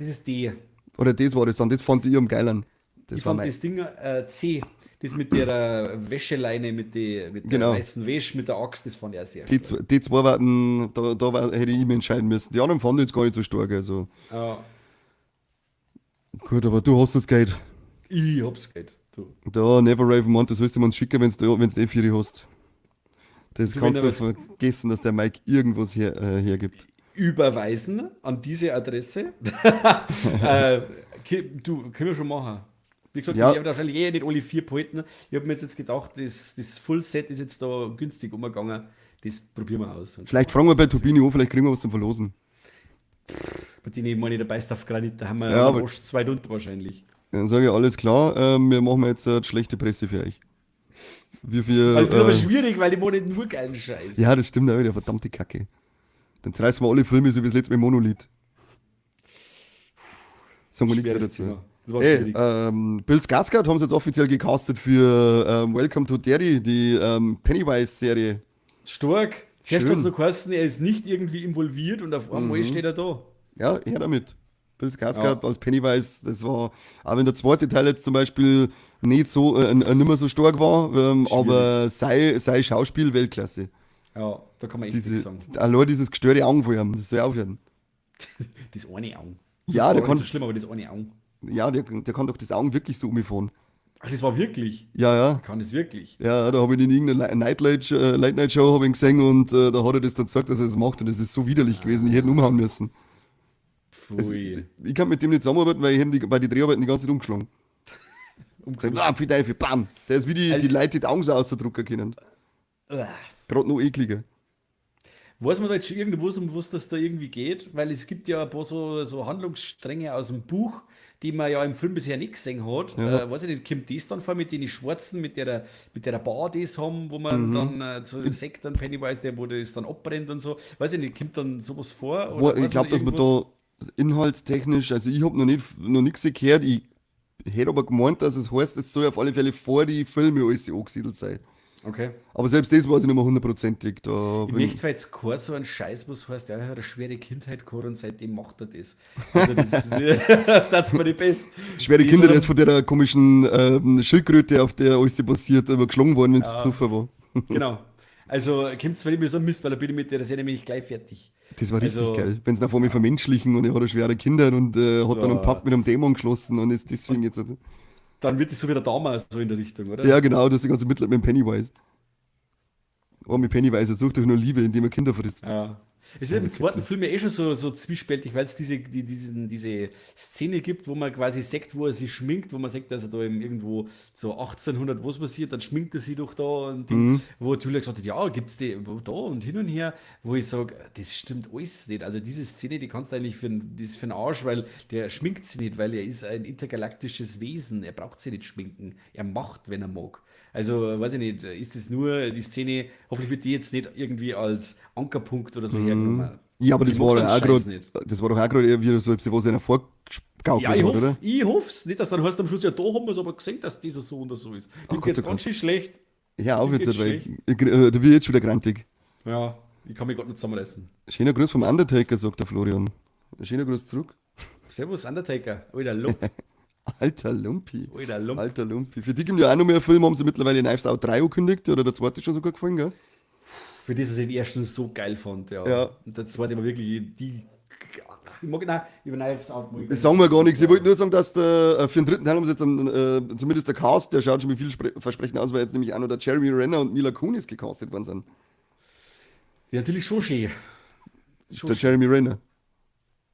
ist D. Oder das war das dann, das fand ich am geileren. Das Ich war fand mein. das Ding C, das mit der Wäscheleine, mit der Genau. weißen Wäsche, mit der Axt, das fand ich auch sehr Die, stark. die zwei warten, da hätte ich mich entscheiden müssen. Die anderen fanden ich jetzt gar nicht so stark. Also. Ja, Gut, aber du hast das Geld. ich hab's Geld. Du. Da, Never Raven meint, das sollst du mir uns schicken, wenn du eh vier hast. Das Du, wenn kannst er du was vergessen, dass der Mike irgendwas hergibt. Überweisen an diese Adresse. äh, du, können wir schon machen. Wie gesagt, Ja. ich werde wahrscheinlich eh nicht alle vier behalten. Ich habe mir jetzt gedacht, das Full Set ist jetzt da günstig umgegangen. Das probieren wir aus. Und Vielleicht fragen wir bei Turbini an, vielleicht kriegen wir was zum Verlosen. bei denen meine ich, der beißt auf Granit, da haben wir Ja, aber- Arsch 2 Stunden wahrscheinlich. Dann sage ich, alles klar, wir machen jetzt schlechte Presse für euch. Wie viel. Also, es ist aber schwierig, weil die machen nicht nur geilen Scheiß. Ja, das stimmt auch wieder, verdammte Kacke. Dann zerreißen wir alle Filme, so wie das letzte Mal Monolith. Sagen wir nichts mehr Schweres dazu. Thema. Das war Ey, schwierig. Bill Skarsgård haben sie jetzt offiziell gecastet für Welcome to Derry, die Pennywise-Serie. Stark. Zuerst Schön. hat es noch geheißen, er ist nicht irgendwie involviert und auf einmal steht er da. Ja, her damit. Bill Skarsgård Ja. als Pennywise, das war, auch wenn der zweite Teil jetzt zum Beispiel nicht so, nimmer so stark war, aber sei Schauspiel Weltklasse. Ja, da kann man echt nichts Diese, sagen. allein dieses gestörte Augen von ihm, das soll aufhören. Das eine Auge. Ja, Das der war nicht kann, so schlimm, aber das eine Auge. ja, der kann doch das Augen wirklich so umfahren. Ach, das war wirklich. Ja, ja. Kann das wirklich. Ja, da habe ich ihn in irgendeiner Late Night Show hab ich ihn gesehen und da hat er das dann gesagt, dass er das macht und das ist so widerlich gewesen, ich hätte ihn umhauen müssen. Pfui. Ich kann mit dem nicht zusammenarbeiten, weil ich hätte die, bei den Dreharbeiten die ganze Zeit umgeschlagen. Gesagt, ah, pfui Teufel, bam. Der ist wie die Leute, die die Augen so ausdrucken können. Uah. Gerade noch ekliger. Weiß man da jetzt schon irgendwas, um was das da irgendwie geht? Weil es gibt ja ein paar so Handlungsstränge aus dem Buch, die man ja im Film bisher nicht gesehen hat. Ja. Weiß ich nicht, kommt das dann vor mit den Schwarzen, mit der Bar, die es haben, wo man dann zu Sekten Pennywise, der wo das dann abbrennt und so. Weiß ich nicht, kommt dann sowas vor? Wo, Oder ich weiß glaube, dass man irgendwas? da inhaltstechnisch, also ich habe noch nichts gehört, ich hätte aber gemeint, dass es heißt, es soll auf alle Fälle vor die Filme alles angesiedelt sein. Okay. Aber selbst das weiß ich nicht mehr hundertprozentig. Da Ich bin, möchte jetzt kein so einen Scheiß, was heißt, der hat eine schwere Kindheit gehabt und seitdem macht er das. Also das ist das mir nicht besser. schwere Die Kinder, ist der ist von der komischen Schildkröte, auf der alles passiert, immer geschlagen worden, wenn es besoffen war. Genau. Also kommt zwar nicht mehr so ein Mist, weil da bin ich mit der Serie nämlich gleich fertig. Das war richtig Also- geil. Wenn sie dann vor mir vermenschlichen und er hat eine schwere Kinder und hat dann einen Ja. Pakt mit einem Dämon geschlossen und ist deswegen jetzt. Dann wird es so wieder damals so in der Richtung, oder? Ja, genau, das ist die ganze Mitleid mit dem Pennywise. Oh, mit Pennywise, er sucht doch nur Liebe, indem er Kinder frisst. Ja. Es ist im zweiten Film ja eh schon so zwiespältig, weil es diese Szene gibt, wo man quasi sieht, wo er sich schminkt, wo man sieht, dass er da eben irgendwo so 1800 was passiert, dann schminkt er sich doch da und Ding, wo Julia gesagt hat, ja, gibt's die wo da und hin und her, wo ich sage, das stimmt alles nicht. Also diese Szene, die kannst du eigentlich für, das ist für den Arsch, weil der schminkt sich nicht, weil er ist ein intergalaktisches Wesen, er braucht sich nicht schminken, er macht, wenn er mag. Also, weiß ich nicht, ist das nur die Szene, hoffentlich wird die jetzt nicht irgendwie als Ankerpunkt oder so hergenommen. Ja, aber Ich das mag war so einen auch Scheiß gerade, nicht. das war doch auch gerade eher wieder so, ob sie was einer vorgegaukelt Ja, ich hat, hoffe, oder? ich hoff's nicht, dass dann heißt am Schluss, ja, da haben wir es aber gesehen, dass dieser so und so ist. Mir Gott, geht's oh ganz Gott. schön schlecht. Hör auf Mir jetzt, geht's weil schlecht. da bin ich jetzt schon wieder grantig. Ja, ich kann mich gerade nicht zusammenreißen. Schöner Gruß vom Undertaker, sagt der Florian. Schöner Gruß zurück. Servus, Undertaker. Alter Lump. Alter Lumpi. Alter Lump. Alter Lumpi. Für die gibt ja auch noch mehr Filme, haben sie mittlerweile Knives Out 3 angekündigt, oder der zweite ist schon sogar gefallen, gell? Für das, dass ich den ersten so geil fand, ja. Ja. Und der zweite war wirklich die. Ich mag, nein, über Knives Out mag ich Das sagen wir gar nichts. Ich wollte nur sagen, dass der, für den dritten Teil haben sie jetzt zumindest der Cast, der schaut schon mit viel Versprechen aus, weil jetzt nämlich auch noch der Jeremy Renner und Mila Kunis gecastet worden sind. Ja, natürlich schon schön. Schon Der schön. Jeremy Renner.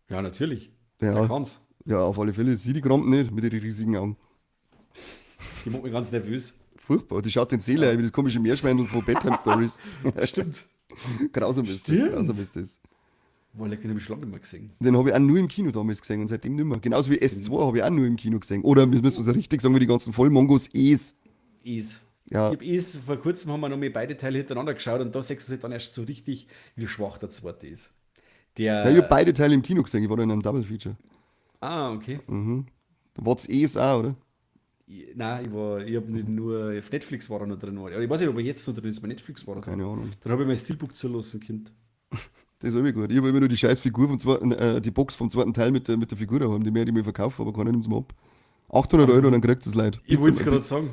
Ja, natürlich. Ja. Der kann's. Ja, auf alle Fälle. Sie die Krampen nicht mit ihren riesigen Augen. Die macht mich ganz nervös. Furchtbar. Die schaut den Seele ein, wie das komische Meerschweinel von Bedtime Stories. Stimmt. Grausam ist das, Stimmt. grausam ist das. Boah, leck, den hab ich schon lange nicht mehr gesehen. Den habe ich auch nur im Kino damals gesehen und seitdem nicht mehr. Genauso wie S2 habe ich auch nur im Kino gesehen. Oder müssen wir es richtig sagen, wie die ganzen Vollmongos Es. Is. Ja. Ich hab Is, vor kurzem haben wir noch mal beide Teile hintereinander geschaut und da siehst du dann erst so richtig, wie schwach der zweite ist. Der, Ja, ich habe beide Teile im Kino gesehen. Ich war da in einem Double Feature. Ah, okay. War's Es auch, oder? Nein, ich hab nicht nur, auf Netflix war er noch drin. Aber ich weiß nicht, ob er jetzt noch drin ist, bei Netflix war er drin. Keine Ahnung. Dann habe ich mein Steelbook zulassen können. Das ist immer gut. Ich habe immer nur die scheiß Figur vom zweiten, die Box vom zweiten Teil mit der Figur daheim. Die mehr, die mir verkaufen, aber keiner nimmt es mir ab. 800 Euro, dann kriegt es Leute. Ich wollte es gerade sagen.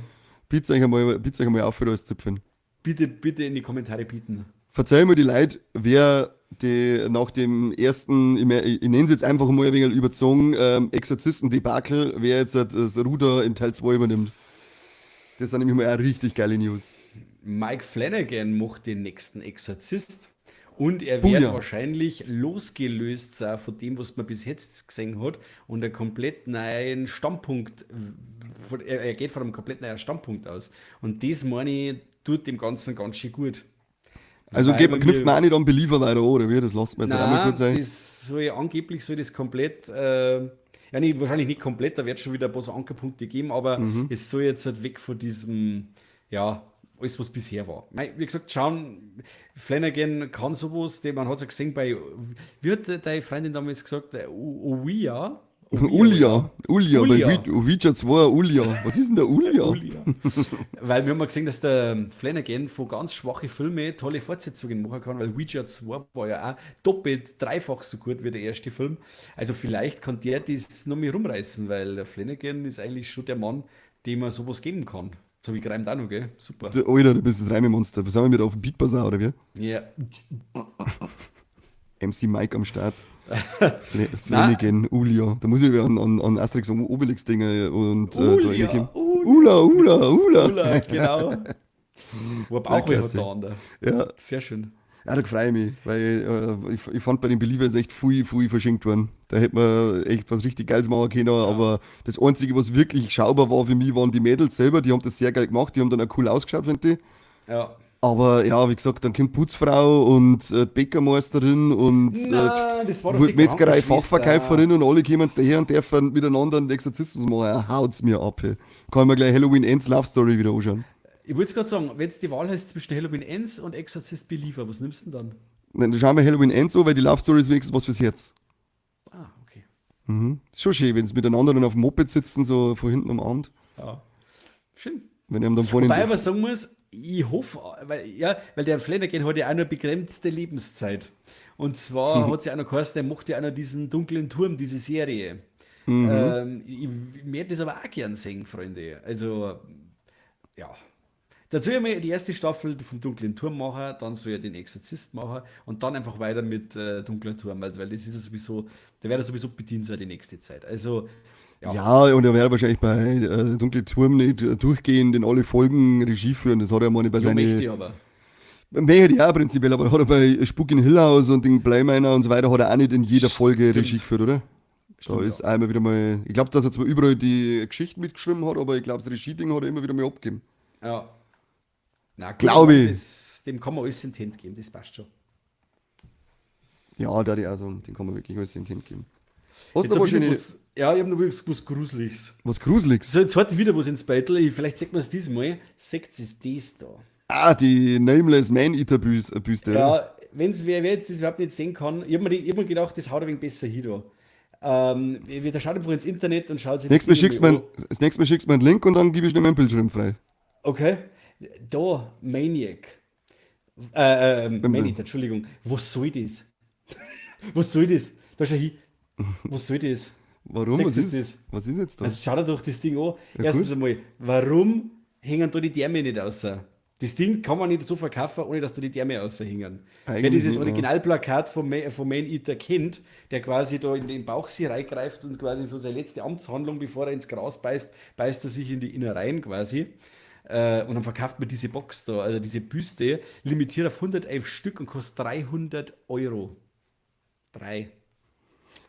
Bitte euch einmal auf für das Zipfen. Bitte, bitte in die Kommentare bieten. Verzeih mir die Leute, wer die nach dem ersten, ich nenne es jetzt einfach mal ein wenig überzogen, Exorzisten-Debakel, wer jetzt das Ruder in Teil 2 übernimmt. Das sind nämlich mal auch richtig geile News. Mike Flanagan macht den nächsten Exorzist und er wird wahrscheinlich losgelöst sein von dem, was man bis jetzt gesehen hat und einen komplett neuen Standpunkt, er geht von einem komplett neuen Standpunkt aus. Und das, meine ich, tut dem Ganzen ganz schön gut. Also knüpft man auch nicht an Believer weiter, oder wie? Das lassen wir jetzt auch mal kurz sein. Das soll angeblich soll das komplett, ja, nee, wahrscheinlich nicht komplett, da wird schon wieder ein paar so Ankerpunkte geben, aber es soll jetzt halt weg von diesem, ja, alles, was bisher war. Wie gesagt, schauen, Flanagan kann sowas, den man hat es ja gesehen bei, wie hat deine Freundin damals gesagt, Ouija? Ulia, Ulia, bei Ouija 2, Ulia. Was ist denn der Ulia? Ulia. Weil wir haben mal gesehen, dass der Flanagan von ganz schwachen Filmen tolle Fortsetzungen machen kann, weil Ouija 2 war ja auch doppelt, dreifach so gut wie der erste Film. Also vielleicht kann der das noch mehr rumreißen, weil der Flanagan ist eigentlich schon der Mann, dem man sowas geben kann. So wie gereimt auch noch, gell? Super. Du, Alter, du bist das Reimemonster. Was haben wir mit auf dem Beatbazar, oder wie? Ja. MC Mike am Start. Flanagan, Ulia. Da muss ich wieder an Asterix und Obelix denken und Ulia, Ula, Ula, Ula. Ula, genau. Wo Bauchweh hat der andere. Ja. Sehr schön. Ja, da freue ich mich, weil ich fand bei den Believers echt viel, viel verschenkt worden. Da hätte man echt was richtig Geiles machen können, ja. Aber das Einzige, was wirklich schaubar war für mich, waren die Mädels selber, die haben das sehr geil gemacht, die haben dann auch cool ausgeschaut, finde ich. Ja. Aber ja, wie gesagt, dann kommt Putzfrau und Bäckermeisterin und Metzgerei-Fachverkäuferin und alle kommen daher und dürfen miteinander einen Exorzismus machen. Ja, haut's mir ab. Hey. Kann ich mir gleich Halloween Ends Love Story wieder anschauen. Ich wollte es gerade sagen, wenn es die Wahl hast zwischen Halloween Ends und Exorcist Believer, was nimmst du denn dann? Nein, dann schauen wir Halloween Ends an, weil die Love Story ist wenigstens was fürs Herz. Ah, okay. Mhm. Ist schon schön, wenn sie miteinander dann auf dem Moped sitzen, so von hinten am Abend. Ja. Schön. Wenn dann vorne Wobei ich aber sagen muss, ich hoffe, weil der Flanagan hat ja auch nur begrenzte Lebenszeit. Und zwar hat sie auch noch geheißen, der macht ja auch noch diesen dunklen Turm, diese Serie. Mhm. Ich werde das aber auch gern sehen, Freunde. Also, ja. Dazu haben wir die erste Staffel vom Dunklen Turm machen, dann soll er den Exorzist machen und dann einfach weiter mit Dunkler Turm, also, weil das ist ja sowieso, der wird ja sowieso bedient sein die nächste Zeit. Also, ja. Ja, und er wäre wahrscheinlich bei Dunkle Turm nicht durchgehend in alle Folgen Regie führen. Das hat er mal nicht bei seinen. Möchte ich aber. Möchte ich auch prinzipiell, aber hat er bei Spuk in Hill House und den Bleiminer und so weiter, hat er auch nicht in jeder Folge Regie geführt, oder? Stimmt, da ist einmal wieder mal. Ich glaube, dass er zwar überall die Geschichten mitgeschrieben hat, aber ich glaube, das Regie-Ding hat er immer wieder mal abgegeben. Ja. Glaube ich. Dem kann man alles in die Hände geben, das passt schon. Ja, da die also, dem kann man wirklich alles in die Hände geben. Hast du noch was, ja, ich habe noch was Gruseliges. Was Gruseliges? So, jetzt heute wieder was ins Battle. Vielleicht sieht man es diesmal. Seht es das da? Ah, die Nameless Man-Eater-Büste. Ja, wenn's, wer jetzt das überhaupt nicht sehen kann, ich habe mir gedacht, das haut ein wenig besser hin da. Da schaut einfach ins Internet und schaut sich das Das nächste Mal schickst du mir einen Link und dann gebe ich schnell meinen Bildschirm frei. Okay. Da, Maniac. Man-Eater, Entschuldigung. Was soll das? Was soll das? Da schau hin. Was soll das? Warum? Was ist das? Was ist jetzt da? Also schau dir doch das Ding an. Ja, erstens einmal, warum hängen da die Därme nicht raus? Das Ding kann man nicht so verkaufen, ohne dass da die Därme raushängen. Wer dieses Originalplakat vom Man-Eater kennt, der quasi da in den Bauch sich reingreift und quasi so seine letzte Amtshandlung, bevor er ins Gras beißt, beißt er sich in die Innereien quasi. Und dann verkauft man diese Box da, also diese Büste, limitiert auf 111 Stück und kostet 300 Euro. 3.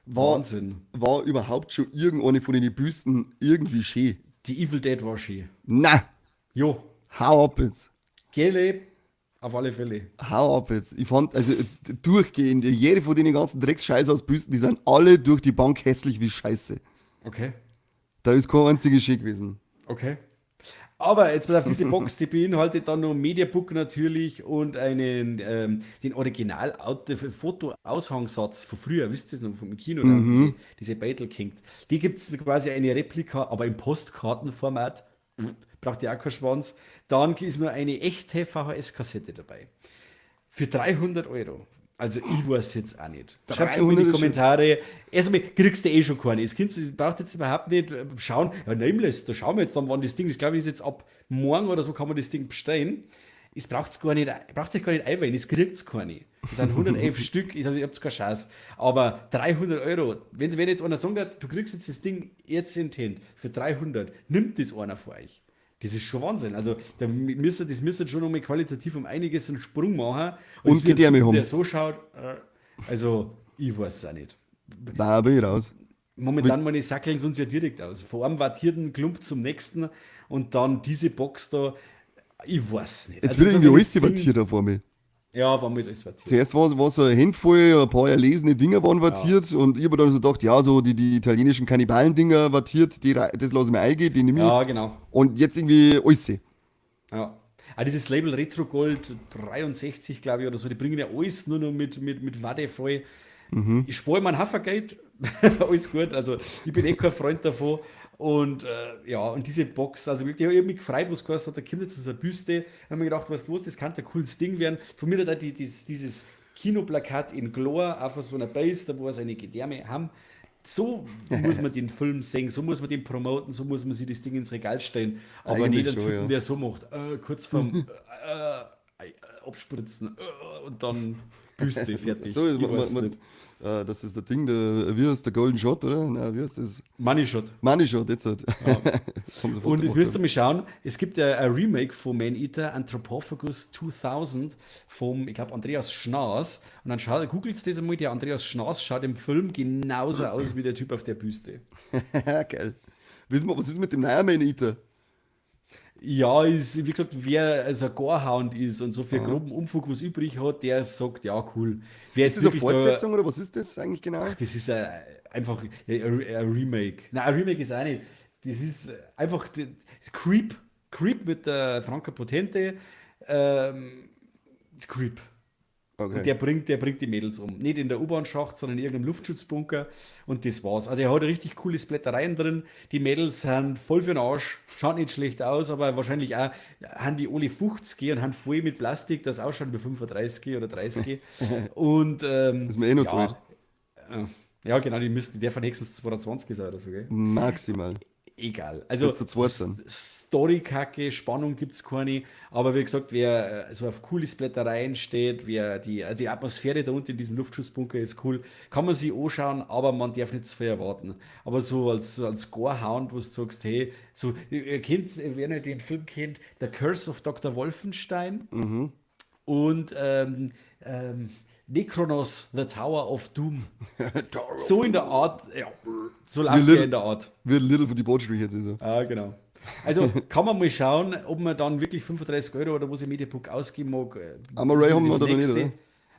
Wahnsinn. War überhaupt schon irgendeine von den Büsten irgendwie schön? Die Evil Dead war schön. Na! Jo. Hau ab jetzt. Gelle, auf alle Fälle. Hau ab jetzt. Ich fand, also durchgehend, jede von den ganzen Drecksscheiß aus Büsten, die sind alle durch die Bank hässlich wie Scheiße. Okay. Da ist kein einziger schön gewesen. Okay. Aber jetzt pass auf, diese Box, die beinhaltet dann noch Mediabook natürlich und einen, den Original-Foto-Aushangssatz von früher, wisst ihr das noch, vom Kino, da, diese Battle King. Die gibt es quasi eine Replika, aber im Postkartenformat, braucht ihr auch keinen Schwanz. Dann ist nur eine echte VHS-Kassette dabei. Für 300 Euro. Also ich weiß jetzt auch nicht. Schreibt es mal in die Kommentare. Erstmal kriegst du eh schon keine. Das Kind braucht jetzt überhaupt nicht schauen. Ja, Nameless, da schauen wir jetzt dann, wann das Ding ist. Ich glaube, ist jetzt ab morgen oder so kann man das Ding bestellen. Es braucht es gar nicht, braucht sich gar nicht einwählen, es kriegt es keine. Es sind 111 Stück, ich hab's keine Chance. Aber 300 Euro, wenn jetzt einer sagt, du kriegst jetzt das Ding jetzt in die Hand für 300, nimmt das einer von euch. Das ist schon Wahnsinn. Also, da müsst das müsst ihr schon nochmal qualitativ um einiges einen Sprung machen. Und Gedärme haben. Der so schaut, also, ich weiß es auch nicht. Da bin ich raus. Momentan meine sackeln sie uns ja direkt aus. Vor einem wattierten Klump zum nächsten und dann diese Box da, ich weiß nicht. Jetzt also, wird irgendwie alles wattiert da vor mir. Ja, war mir alles wattiert. Zuerst war so eine Handvoll, ein paar erlesene Dinger waren wattiert, ja. Und ich habe dann so gedacht, ja, so die italienischen Kannibalen-Dinger wattiert, das lasse ich mir eingehen, die nehme ich. Ja, genau. Und jetzt irgendwie alles. Ja. Ah, dieses Label Retro Gold 63, glaube ich, oder so, die bringen ja alles nur noch mit Watte voll. Mhm. Ich spare mein Haffergeld, alles gut, also ich bin eh kein Freund davon. Und ja, und diese Box, also wirklich, ich habe mich gefreut, was gekostet hat, da kommt jetzt so eine Büste. Da habe ich mir gedacht, was los, das kann ein cooles Ding werden. Von mir ist auch dieses Kinoplakat in Glor, auf so einer Base, da wo wir seine Gedärme haben. So muss man den Film sehen, so muss man den promoten, so muss man sich das Ding ins Regal stellen. Aber nicht einen Typen, ja, der so macht, kurz vorm Abspritzen und dann Büste, fertig. So ist man, das ist der Ding, der, wie heißt der Golden Shot, oder? Nein, wie heißt das? Money Shot. Money Shot, jetzt halt. Ja. Und jetzt müsst ihr mal schauen, es gibt ja ein Remake von Man Eater, Anthropophagus 2000, vom, ich glaube, Andreas Schnaas. Und dann googelt das einmal, der Andreas Schnaas schaut im Film genauso aus wie der Typ auf der Büste. Geil. Wissen wir, was ist mit dem neuen Man Eater? Ja, ist, wie gesagt, wer also ein Gorehound ist und so für groben Umfug was übrig hat, der sagt, ja, cool. Wer ist das eine Fortsetzung da, oder was ist das eigentlich genau? Ach, das ist einfach ein Remake. Nein, ein Remake ist auch nicht. Das ist einfach Creep. Creep mit der Franka Potente. Creep. Okay. Und der bringt die Mädels um. Nicht in der U-Bahn-Schacht, sondern in irgendeinem Luftschutzbunker. Und das war's. Also er hat richtig coole Splattereien drin. Die Mädels sind voll für den Arsch. Schaut nicht schlecht aus, aber wahrscheinlich auch haben die alle 50 und haben voll mit Plastik, das ausschaut wie 35 oder 30. Und das ist mir eh noch zu alt. Ja, genau, die müssten, der von höchstens 22 sein oder so, gell? Maximal. Egal. Also Story-Kacke, Spannung gibt es keine, aber wie gesagt, wer so auf coole Splattereien steht, wer die Atmosphäre da unten in diesem Luftschutzbunker ist cool, kann man sich anschauen, aber man darf nicht zu viel erwarten. Aber so als Gorehound, wo du sagst, hey, so, ihr kennt, wer nicht den Film kennt, The Curse of Dr. Wolfenstein und Necronos, The Tower of Doom. So in der Art, ja, so läuft der in der Art. Wie Little for Debauchery jetzt ist so. Ah, genau. Also kann man mal schauen, ob man dann wirklich 35 Euro oder was im Mediabook ausgeben mag. Amaray haben wir da noch nicht, oder?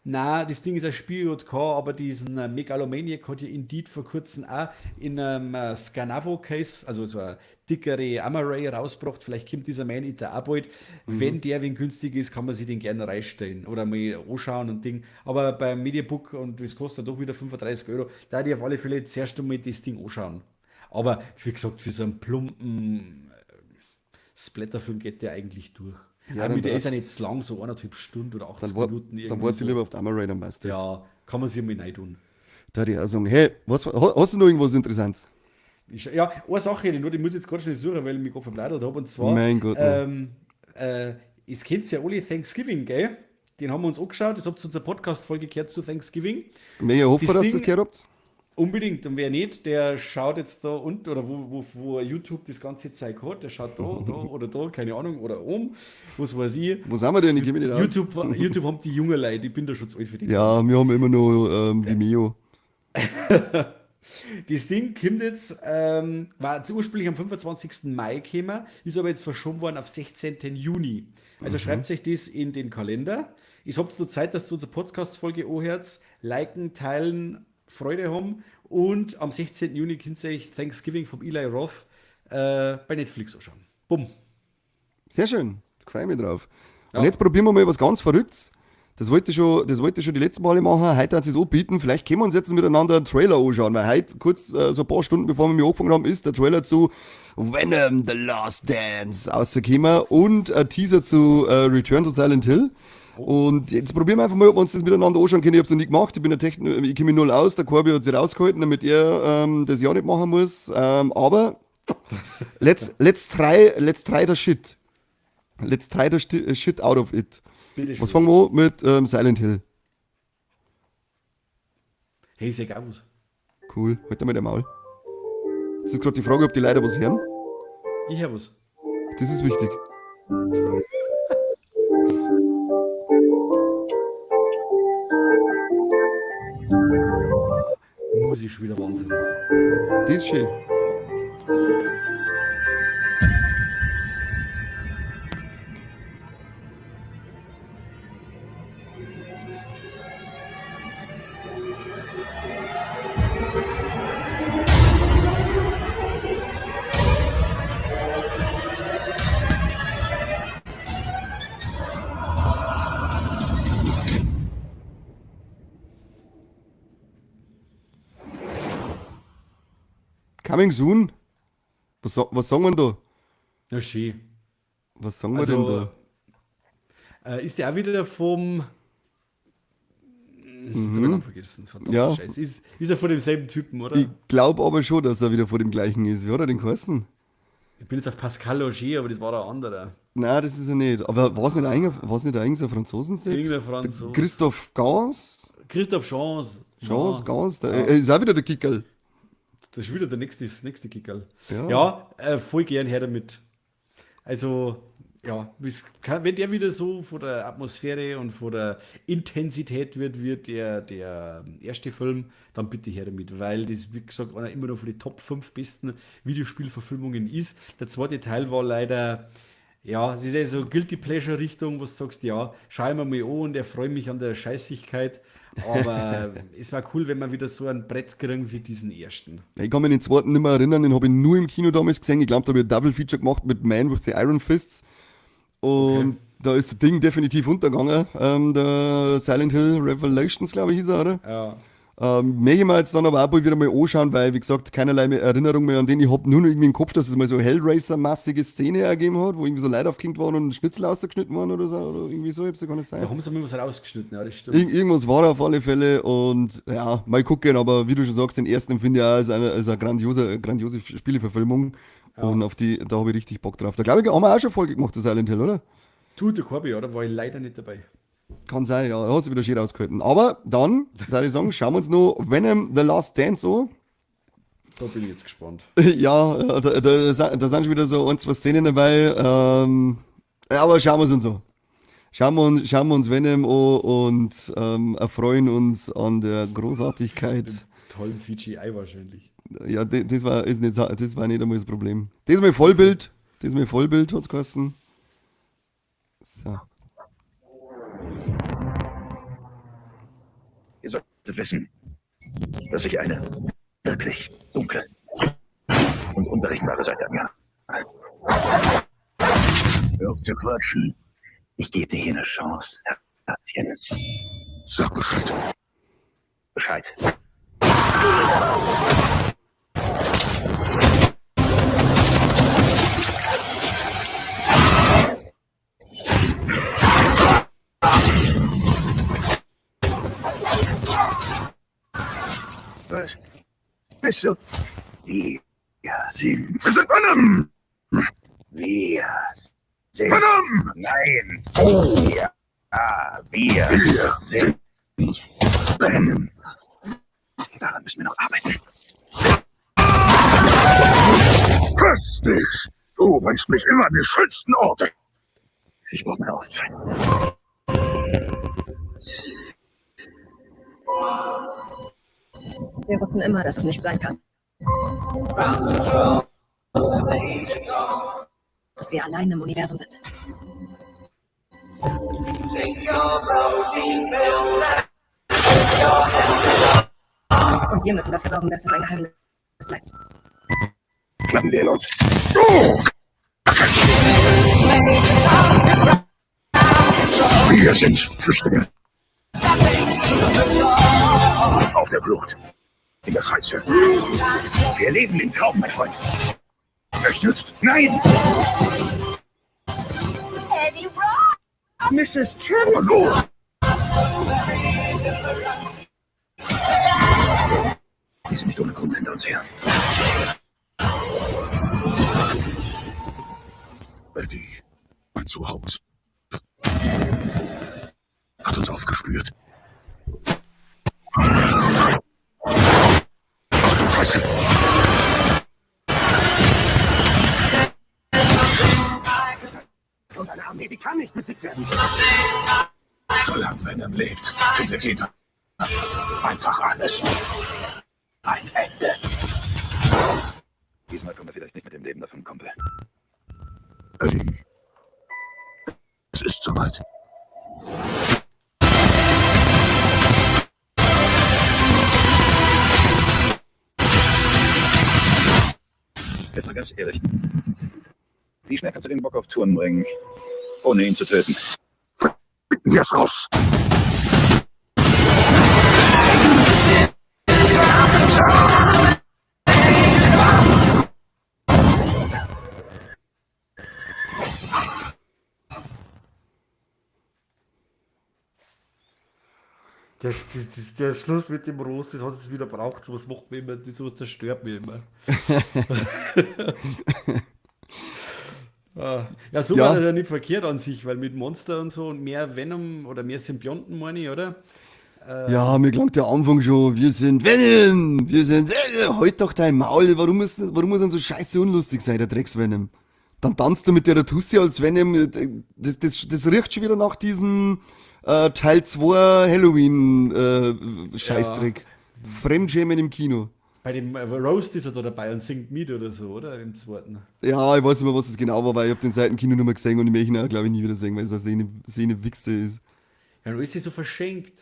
Nein, das Ding ist ein Spiel JK, aber diesen Megalomaniac hat ja Indeed vor kurzem auch in einem Scanavo-Case, also so eine dickere Amaray rausgebracht. Vielleicht kommt dieser Man Eater auch bald. Mhm. Wenn der wen günstig ist, kann man sich den gerne reinstellen oder mal anschauen und Ding. Aber beim Mediabook, und das kostet doch wieder 35 Euro, da hätte ich auf alle Fälle zuerst einmal das Ding anschauen. Aber wie gesagt, für so einen plumpen Splatterfilm geht der eigentlich durch. Ja, mit der ist ja nicht zu lang, so 1,5 Stunden oder 80 Minuten. Dann warte ich lieber auf die Amaray, dann passt das. Ja, kann man sich mal rein tun. Da würde ich auch sagen, hey, was, hast du noch irgendwas Interessantes? Ja, eine Sache hätte ich nur, die muss ich jetzt ganz schnell suchen, weil ich mich gerade verblättert habe. Und zwar, mein Gott, es kennt ja alle Thanksgiving, gell? Den haben wir uns angeschaut, das habt ihr unsere Podcast-Folge gehört zu Thanksgiving. Ich hoffe, dass ihr das gehört habt. Unbedingt. Und wer nicht, der schaut jetzt da unten oder wo YouTube das ganze Zeug hat, der schaut da, da oder da, keine Ahnung, oder oben, was weiß ich. Wo sind wir denn? Ich geh mich nicht aus. YouTube haben die jungen Leute, ich bin da schon zu alt für die. Ja, wir haben immer noch Vimeo. Das Ding kommt jetzt, war ursprünglich am 25. Mai gekommen, ist aber jetzt verschoben worden auf 16. Juni. Also schreibt sich das in den Kalender. Ich habt zur Zeit, dass ihr unsere Podcast-Folge anhört, liken, teilen, Freude haben. Und am 16. Juni könnt ihr euch Thanksgiving vom Eli Roth bei Netflix anschauen. Bumm. Sehr schön. Freue mich drauf. Ja. Und jetzt probieren wir mal was ganz Verrücktes. Das wollte ich schon die letzten Male machen. Heute hat es sich bieten. Vielleicht können wir uns jetzt miteinander einen Trailer anschauen, weil heute, kurz so ein paar Stunden bevor wir angefangen haben, ist der Trailer zu Venom The Last Dance rausgekommen und ein Teaser zu Return to Silent Hill. Und jetzt probieren wir einfach mal, ob wir uns das miteinander anschauen können. Ich hab's noch nie gemacht, ich bin ich kenne mich null aus. Der Corby hat sich rausgehalten, damit er das ja nicht machen muss. Aber let's try the shit. Let's try the shit out of it. Bitte Was schön. fangen wir an mit Silent Hill? Hey, sag auch was. Cool, halt mal der Maul. Jetzt ist gerade die Frage, ob die Leute was hören. Ich hör was. Das ist wichtig. Muss ich schon wieder Wahnsinn. Das ist schön. Coming soon. Was sagen wir denn da? Ja, schön. Was sagen wir denn Also, da? ist der auch wieder vom. Jetzt hab ich den vergessen. Verdammt, Ja. Scheiße. Ist er von demselben Typen, oder? Ich glaube aber schon, dass er wieder vor dem gleichen ist. Wie hat er denn geheißen? Ich bin jetzt auf Pascal Auger, aber das war der andere. Nein, das ist er nicht. Aber war es nicht eigentlich ein Franzosen? Irgendein Franzose. Christophe Gans? Christoph Chance. Chance, Gans? Der, ist auch wieder der Kickerl. Das ist wieder der nächste, das nächste Kickerl. Ja. Ja, voll gern her damit. Also, ja, wenn der wieder so von der Atmosphäre und von der Intensität wird, wird der erste Film, dann bitte her damit, weil das, wie gesagt, einer immer noch von den Top 5 besten Videospielverfilmungen ist. Der zweite Teil war leider, ja, es ist ja so Guilty Pleasure Richtung, wo du sagst, ja, schau ich mir mal an und erfreue mich an der Scheißigkeit. Aber es war cool, wenn wir wieder so ein Brett kriegen wie diesen ersten. Ich kann mich an den zweiten nicht mehr erinnern, den habe ich nur im Kino damals gesehen. Ich glaube, da habe ich ein Double Feature gemacht mit Man with the Iron Fists. Und da ist das Ding definitiv untergegangen. Der Silent Hill Revelations, glaube ich, hieß er, oder? Ja. Möchte ich mir jetzt dann aber auch bald wieder mal anschauen, weil, wie gesagt, keinerlei mehr Erinnerung mehr an den. Ich hab nur noch irgendwie im Kopf, dass es mal so Hellraiser-massige Szene ergeben hat, wo irgendwie so Leute aufgehängt waren und Schnitzel ausgeschnitten waren oder so. Oder irgendwie so, ich hab's ja gar nicht sein. Da haben sie mal was rausgeschnitten, ja, das stimmt. Irgendwas war da auf alle Fälle und ja, mal gucken, aber wie du schon sagst, den ersten finde ich auch als eine grandiose Spieleverfilmung. Ja. Und auf die, da habe ich richtig Bock drauf. Da glaube ich, haben wir auch schon Folge gemacht zu Silent Hill, oder? Tut der Corby, oder? War ich leider nicht dabei. Kann sein, ja, da hast du wieder schön rausgehalten. Aber dann, da ich sagen, schauen wir uns noch Venom The Last Dance an. Da bin ich jetzt gespannt. Ja, da sind schon wieder so ein, zwei Szenen dabei. Aber schauen wir es uns an. Schauen wir uns Venom an und erfreuen uns an der Großartigkeit. Dem tollen CGI wahrscheinlich. Ja, das war, ist nicht, das war nicht einmal das Problem. Diesmal Vollbild. Diesmal Vollbild hat's geheißen. So. Ihr solltet wissen, dass ich eine wirklich dunkle und unberechenbare Seite an mir habe. Hör auf zu quatschen. Ich gebe dir hier eine Chance, Herzchen. Sag Bescheid. Bescheid. Was bist du? Wir sind. Wir sind Venom! Wir sind. Venom! Nein! Wir. Ah, wir sind Venom. Daran müssen wir noch arbeiten. Küss dich! Du bringst mich immer an die schönsten Orte. Ich brauche meine Auszeit. Wir wussten immer, dass es nicht sein kann. Dass wir allein im Universum sind. Und wir müssen dafür sorgen, dass es ein Geheimnis bleibt. Schnappen wir ihn uns. Wir sind Flüchtlinge. Auf der Flucht. In der Scheiße. Wir leben den Traum, mein Freund. Echt jetzt? Nein! Eddie Brock! Mrs. Kent! Hallo! Die sind nicht ohne Grund hinter uns her. Betty, mein Zuhause, hat uns aufgespürt. Ach du Scheiße! Und eine Armee, die kann nicht besiegt werden. Solange Venom lebt, findet jeder einfach alles. Ein Ende. Diesmal kommen wir vielleicht nicht mit dem Leben davon, Kumpel. Eddie, es ist soweit. Jetzt mal ganz ehrlich. Wie schnell kannst du den Bock auf Touren bringen, ohne ihn zu töten? Finden wir's raus! Der Schluss mit dem Rost, das hat es wieder braucht. Sowas macht mich immer, das sowas zerstört mich immer. Ah, ja, so Ja. war das ja nicht verkehrt an sich, weil mit Monster und so und mehr Venom oder mehr Symbionten, meine ich, oder? Ja, mir klang der Anfang schon, wir sind Venom, wir sind, halt doch dein Maul, warum muss denn so scheiße unlustig sein, der Drecks-Venom? Dann tanzt er mit der Tussi als Venom, das riecht schon wieder nach diesem Teil 2 Halloween Scheißdreck. Fremdschämen im Kino. Bei dem Roast ist er da dabei und singt mit oder so, oder? Im zweiten. Ja, ich weiß nicht mehr, was das genau war, weil ich hab den seit dem Kino nur mal gesehen und ich möchte ihn auch, glaube ich, nie wieder sehen, weil es eine Sehne Wichse ist. Ja, und ist sie so verschenkt.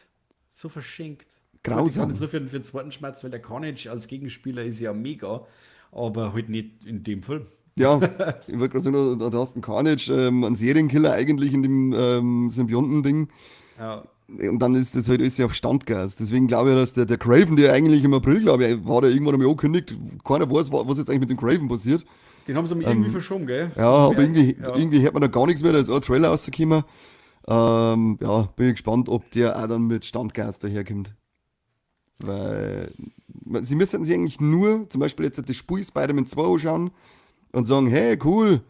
So verschenkt. Grausam. Gut, ich kann jetzt nur für den zweiten Schmerz, weil der Carnage als Gegenspieler ist ja mega, aber halt nicht in dem Film. Ja, ich wollte gerade sagen, da hast du einen Carnage, einen Serienkiller eigentlich in dem Symbionten-Ding. Ja. Und dann ist das halt alles auf Standgas. Deswegen glaube ich, dass der Kraven, der eigentlich im April, glaube ich, war der irgendwann einmal angekündigt, keiner weiß, was jetzt eigentlich mit dem Kraven passiert. Den haben sie mal irgendwie verschoben, gell? Ja, aber Ja, ja. irgendwie hört man da gar nichts mehr, da ist auch ein Trailer rausgekommen. Ja, bin ich gespannt, ob der auch dann mit Standgas daherkommt. Weil sie müssten sich eigentlich nur, zum Beispiel jetzt das Spiel Spider-Man 2 anschauen und sagen, hey, cool,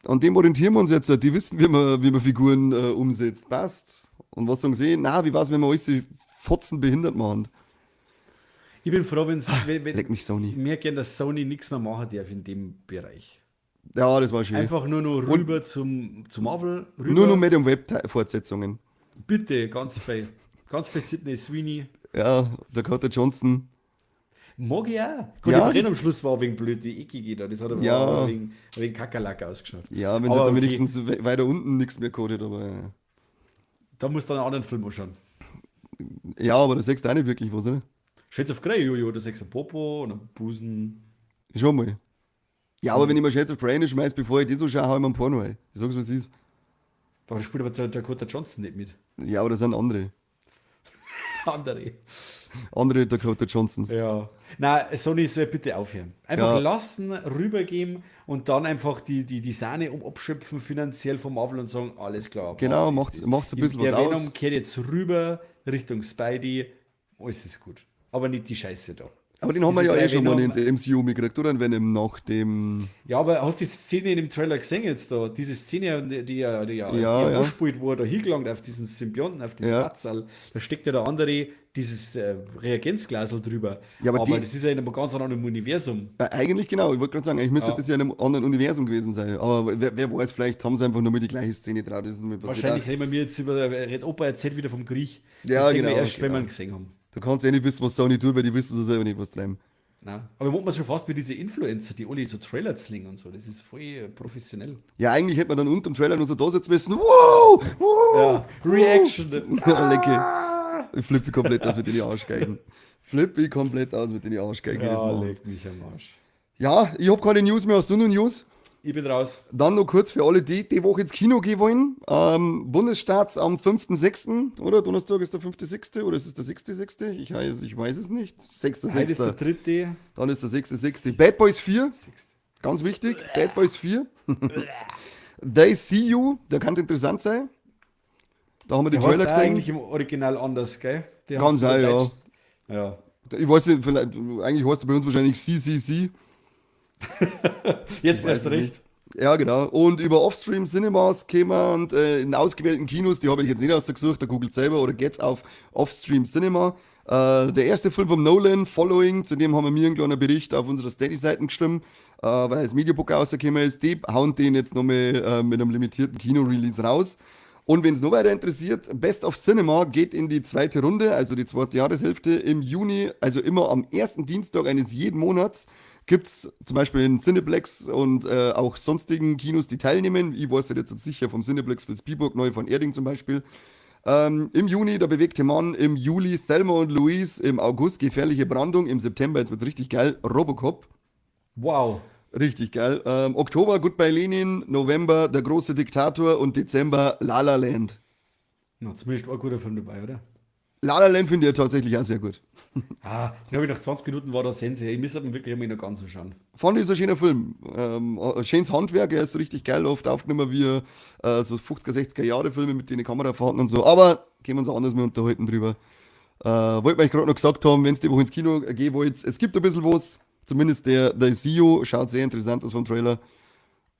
an dem orientieren wir uns jetzt, die wissen, wie man Figuren umsetzt, passt. Und was sagen sie? Na, wie war's, wenn wir alles die Fotzen behindert machen? Ich bin froh, wenn's, wenn, wenn Leck mich, Sony. Mir gern, dass Sony nichts mehr machen darf in dem Bereich. Ja, das war schön. Einfach nur noch rüber zu Marvel. Rüber. Nur noch Madame Web-Fortsetzungen. Bitte, ganz fein. Ganz fein Sydney Sweeney. Ja, Dakota Johnson. Mag ich auch. Gut, Ja. die Brenn am Schluss war wegen blöd, die eckige da. Das hat aber Ja. wegen Kakerlake ausgeschaut. Ja, wenn sie Aber dann okay. wenigstens weiter unten nichts mehr geholt hat, aber Da musst du dann einen anderen Film anschauen. Ja, aber da siehst du auch nicht wirklich was, oder? Shades of Grey, jojo, da siehst du einen Popo und einen Busen. Schon mal. Ja, aber wenn ich mir Shades of Grey nicht schmeiß, bevor ich das so schaue, hau ich mir einen Porno ein. Ich sag's, was es ist. Da spielt aber der Dakota Johnson nicht mit. Ja, aber das sind andere. Andere. Andere Dakota Johnsons. Ja. Nein, Sony soll bitte aufhören. Einfach Ja. lassen, rübergeben und dann einfach die Sahne abschöpfen finanziell vom Marvel und sagen, alles klar. Genau, macht's das. macht's ein bisschen Der was aus. Venom kehrt jetzt rüber Richtung Spidey, alles ist gut. Aber nicht die Scheiße da. Aber den haben wir Diese ja eh drei schon mal Venom ins MCU mitgekriegt, oder? Venom nach dem... Ja, aber hast du die Szene in dem Trailer gesehen jetzt da? Diese Szene, die ja, Ja, die ja. anspielt, wo er da hingelangt auf diesen Symbionten, auf das Ja. Batzel, da steckt ja der andere dieses Reagenzglasel drüber. Ja, aber aber die das ist ja in einem ganz anderen Universum. Ja, eigentlich genau, ich wollte gerade sagen, eigentlich müsste Ja. das ja in einem anderen Universum gewesen sein. Aber wer weiß, vielleicht haben sie einfach nur mal die gleiche Szene drauf. Das ist mir passiert. Wahrscheinlich reden wir jetzt über, Red Opa erzählt wieder vom Griech. Ja, Das sehen wir genau, erst, wenn genau. wir ihn gesehen haben. Du kannst eh nicht wissen, was Sony tut, weil die wissen so selber nicht, was treiben. Nein. Aber macht man schon fast mit diesen Influencer, die alle so Trailer zwingen und so. Das ist voll professionell. Ja, eigentlich hätte man dann unterm Trailer nur so da sitzen müssen. Wow! Wow! Ja, Reaction. Ja, lecke. Ich flippe komplett aus mit den Arschgeigen. Flippe komplett aus mit den Arschgeigen, die das Ja, machen. leck mich am Arsch. Ja, ich hab keine News mehr. Hast du noch News? Ich bin raus. Dann noch kurz für alle, die Woche ins Kino gehen wollen. Bundesstaats am 5.6., oder? Donnerstag ist der 5.6. oder ist es der 6.6.? Ich weiß es nicht. Sechster Heute ist der sechster. dritte. Dann ist der 6.6. Bad Boys 4. Sechste. Ganz wichtig. Bad Boys 4. They See You, der kann interessant sein. Da haben wir den Der Trailer heißt auch gesehen. eigentlich im Original anders, gell? Der Kann hat sein, nur ja. Deutsch. Ja. Ich weiß nicht, vielleicht, eigentlich heißt er bei uns wahrscheinlich CCC. Jetzt erst ich recht. Ja, genau. Und über Offstream Cinemas kämen und in ausgewählten Kinos, die habe ich jetzt nicht ausgesucht, da googelt selber oder geht's auf Offstream Cinema. Der erste Film vom Nolan, Following, zu dem haben wir mir einen kleinen Bericht auf unserer Steady-Seite geschrieben, weil das Mediabook rausgekommen ist. Die hauen den jetzt nochmal mit einem limitierten Kino-Release raus. Und wenn es noch weiter interessiert, Best of Cinema geht in die zweite Runde, also die zweite Jahreshälfte im Juni, also immer am ersten Dienstag eines jeden Monats, gibt es zum Beispiel in Cineplex und auch sonstigen Kinos, die teilnehmen. Ich weiß ja jetzt sicher vom Cineplex Vilsbiburg, neu von Erding zum Beispiel. Im Juni Der bewegte Mann, im Juli Thelma und Louise, im August Gefährliche Brandung, im September, jetzt wird's richtig geil, Robocop. Wow. Richtig geil. Oktober Goodbye Lenin, November Der große Diktator und Dezember La La Land. Na, zumindest ein guter Film dabei, oder? La La Land finde ich ja tatsächlich auch sehr gut. Ah, den habe ich nach 20 Minuten war der Sense. Ich müsste ihn wirklich einmal noch ganz anschauen. Fand ich, ist ein schöner Film. Ein schönes Handwerk, er ist so richtig geil, oft aufgenommen wie so 50er, 60er Jahre Filme mit den Kamerafahrten und so. Aber können wir uns auch anders mal unterhalten drüber. Wollte ich gerade noch gesagt haben, wenn es die Woche ins Kino gehen wollt, es gibt ein bisschen was. Zumindest der CEO schaut sehr interessant aus vom Trailer.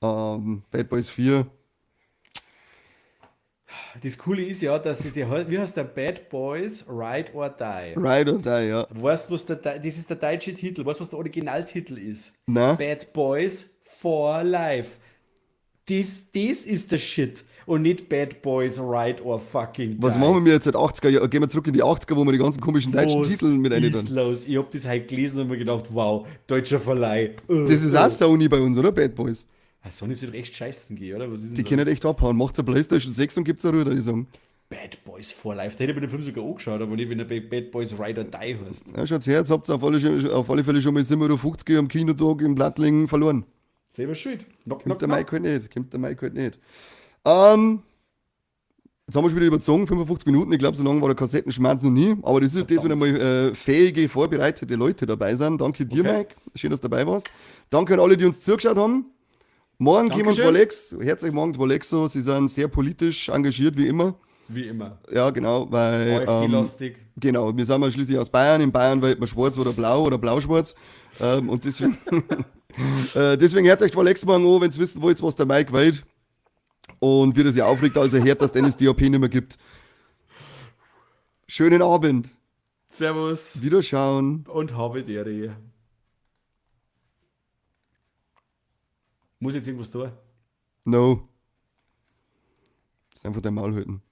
Bad Boys 4. Das Coole ist ja, dass sie die, wie heißt der Bad Boys Ride or Die? Ride or Die, ja. Weißt du, was der, das ist der deutsche Titel. Weißt du, was der Originaltitel ist? Na? Bad Boys for Life. Das ist der Shit. Und nicht Bad Boys Ride or fucking Die. Was machen wir jetzt seit 80er Jahren? Gehen wir zurück in die 80er, wo wir die ganzen komischen deutschen Was Titel mit ist rein. los? Ich hab das heute gelesen und mir gedacht, wow, deutscher Verleih. Das ist auch Sony bei uns, oder? Bad Boys. Ah, Sony soll doch echt scheißen gehen, oder? Was ist denn Die das? können echt abhauen. Macht's eine Playstation 6 und gibt's eine Rühr, die sagen. Bad Boys for Life. Da hätte ich mir den Film sogar angeschaut, aber nicht, wenn er Bad Boys Ride or Die heißt. Ja, schaut's her, jetzt habt ihr auf alle Fälle schon mal 7,50 Euro am Kinotag im Plattling verloren. Selber schuld. Knock, Kommt knock, der knock. Mike halt nicht. Kommt der Mike halt nicht. Jetzt haben wir schon wieder überzogen, 55 Minuten. Ich glaube, so lange war der Kassettenschmerz noch nie. Aber das ist das, wenn einmal fähige, vorbereitete Leute dabei sind. Danke dir, Okay. Mike. Schön, dass du dabei warst. Danke an alle, die uns zugeschaut haben. Morgen kommen Dankeschön. Volex. Herzlich morgen Volexo. Sie sind sehr politisch engagiert, wie immer. Wie immer. Ja, genau, weil. AfD-lastig. Genau, wir sind mal schließlich aus Bayern. In Bayern wählt man schwarz oder blau oder blau-schwarz. Und deswegen, deswegen herzlich Volex morgen an, wenn ihr wissen wollt, was der Mike wählt. Und wie das ja aufregt, als er hört, dass es NSDAP nicht mehr gibt. Schönen Abend. Servus Wiederschauen. und habe die Ehre. Muss jetzt irgendwas tun? No. Das ist einfach dein Maul halten.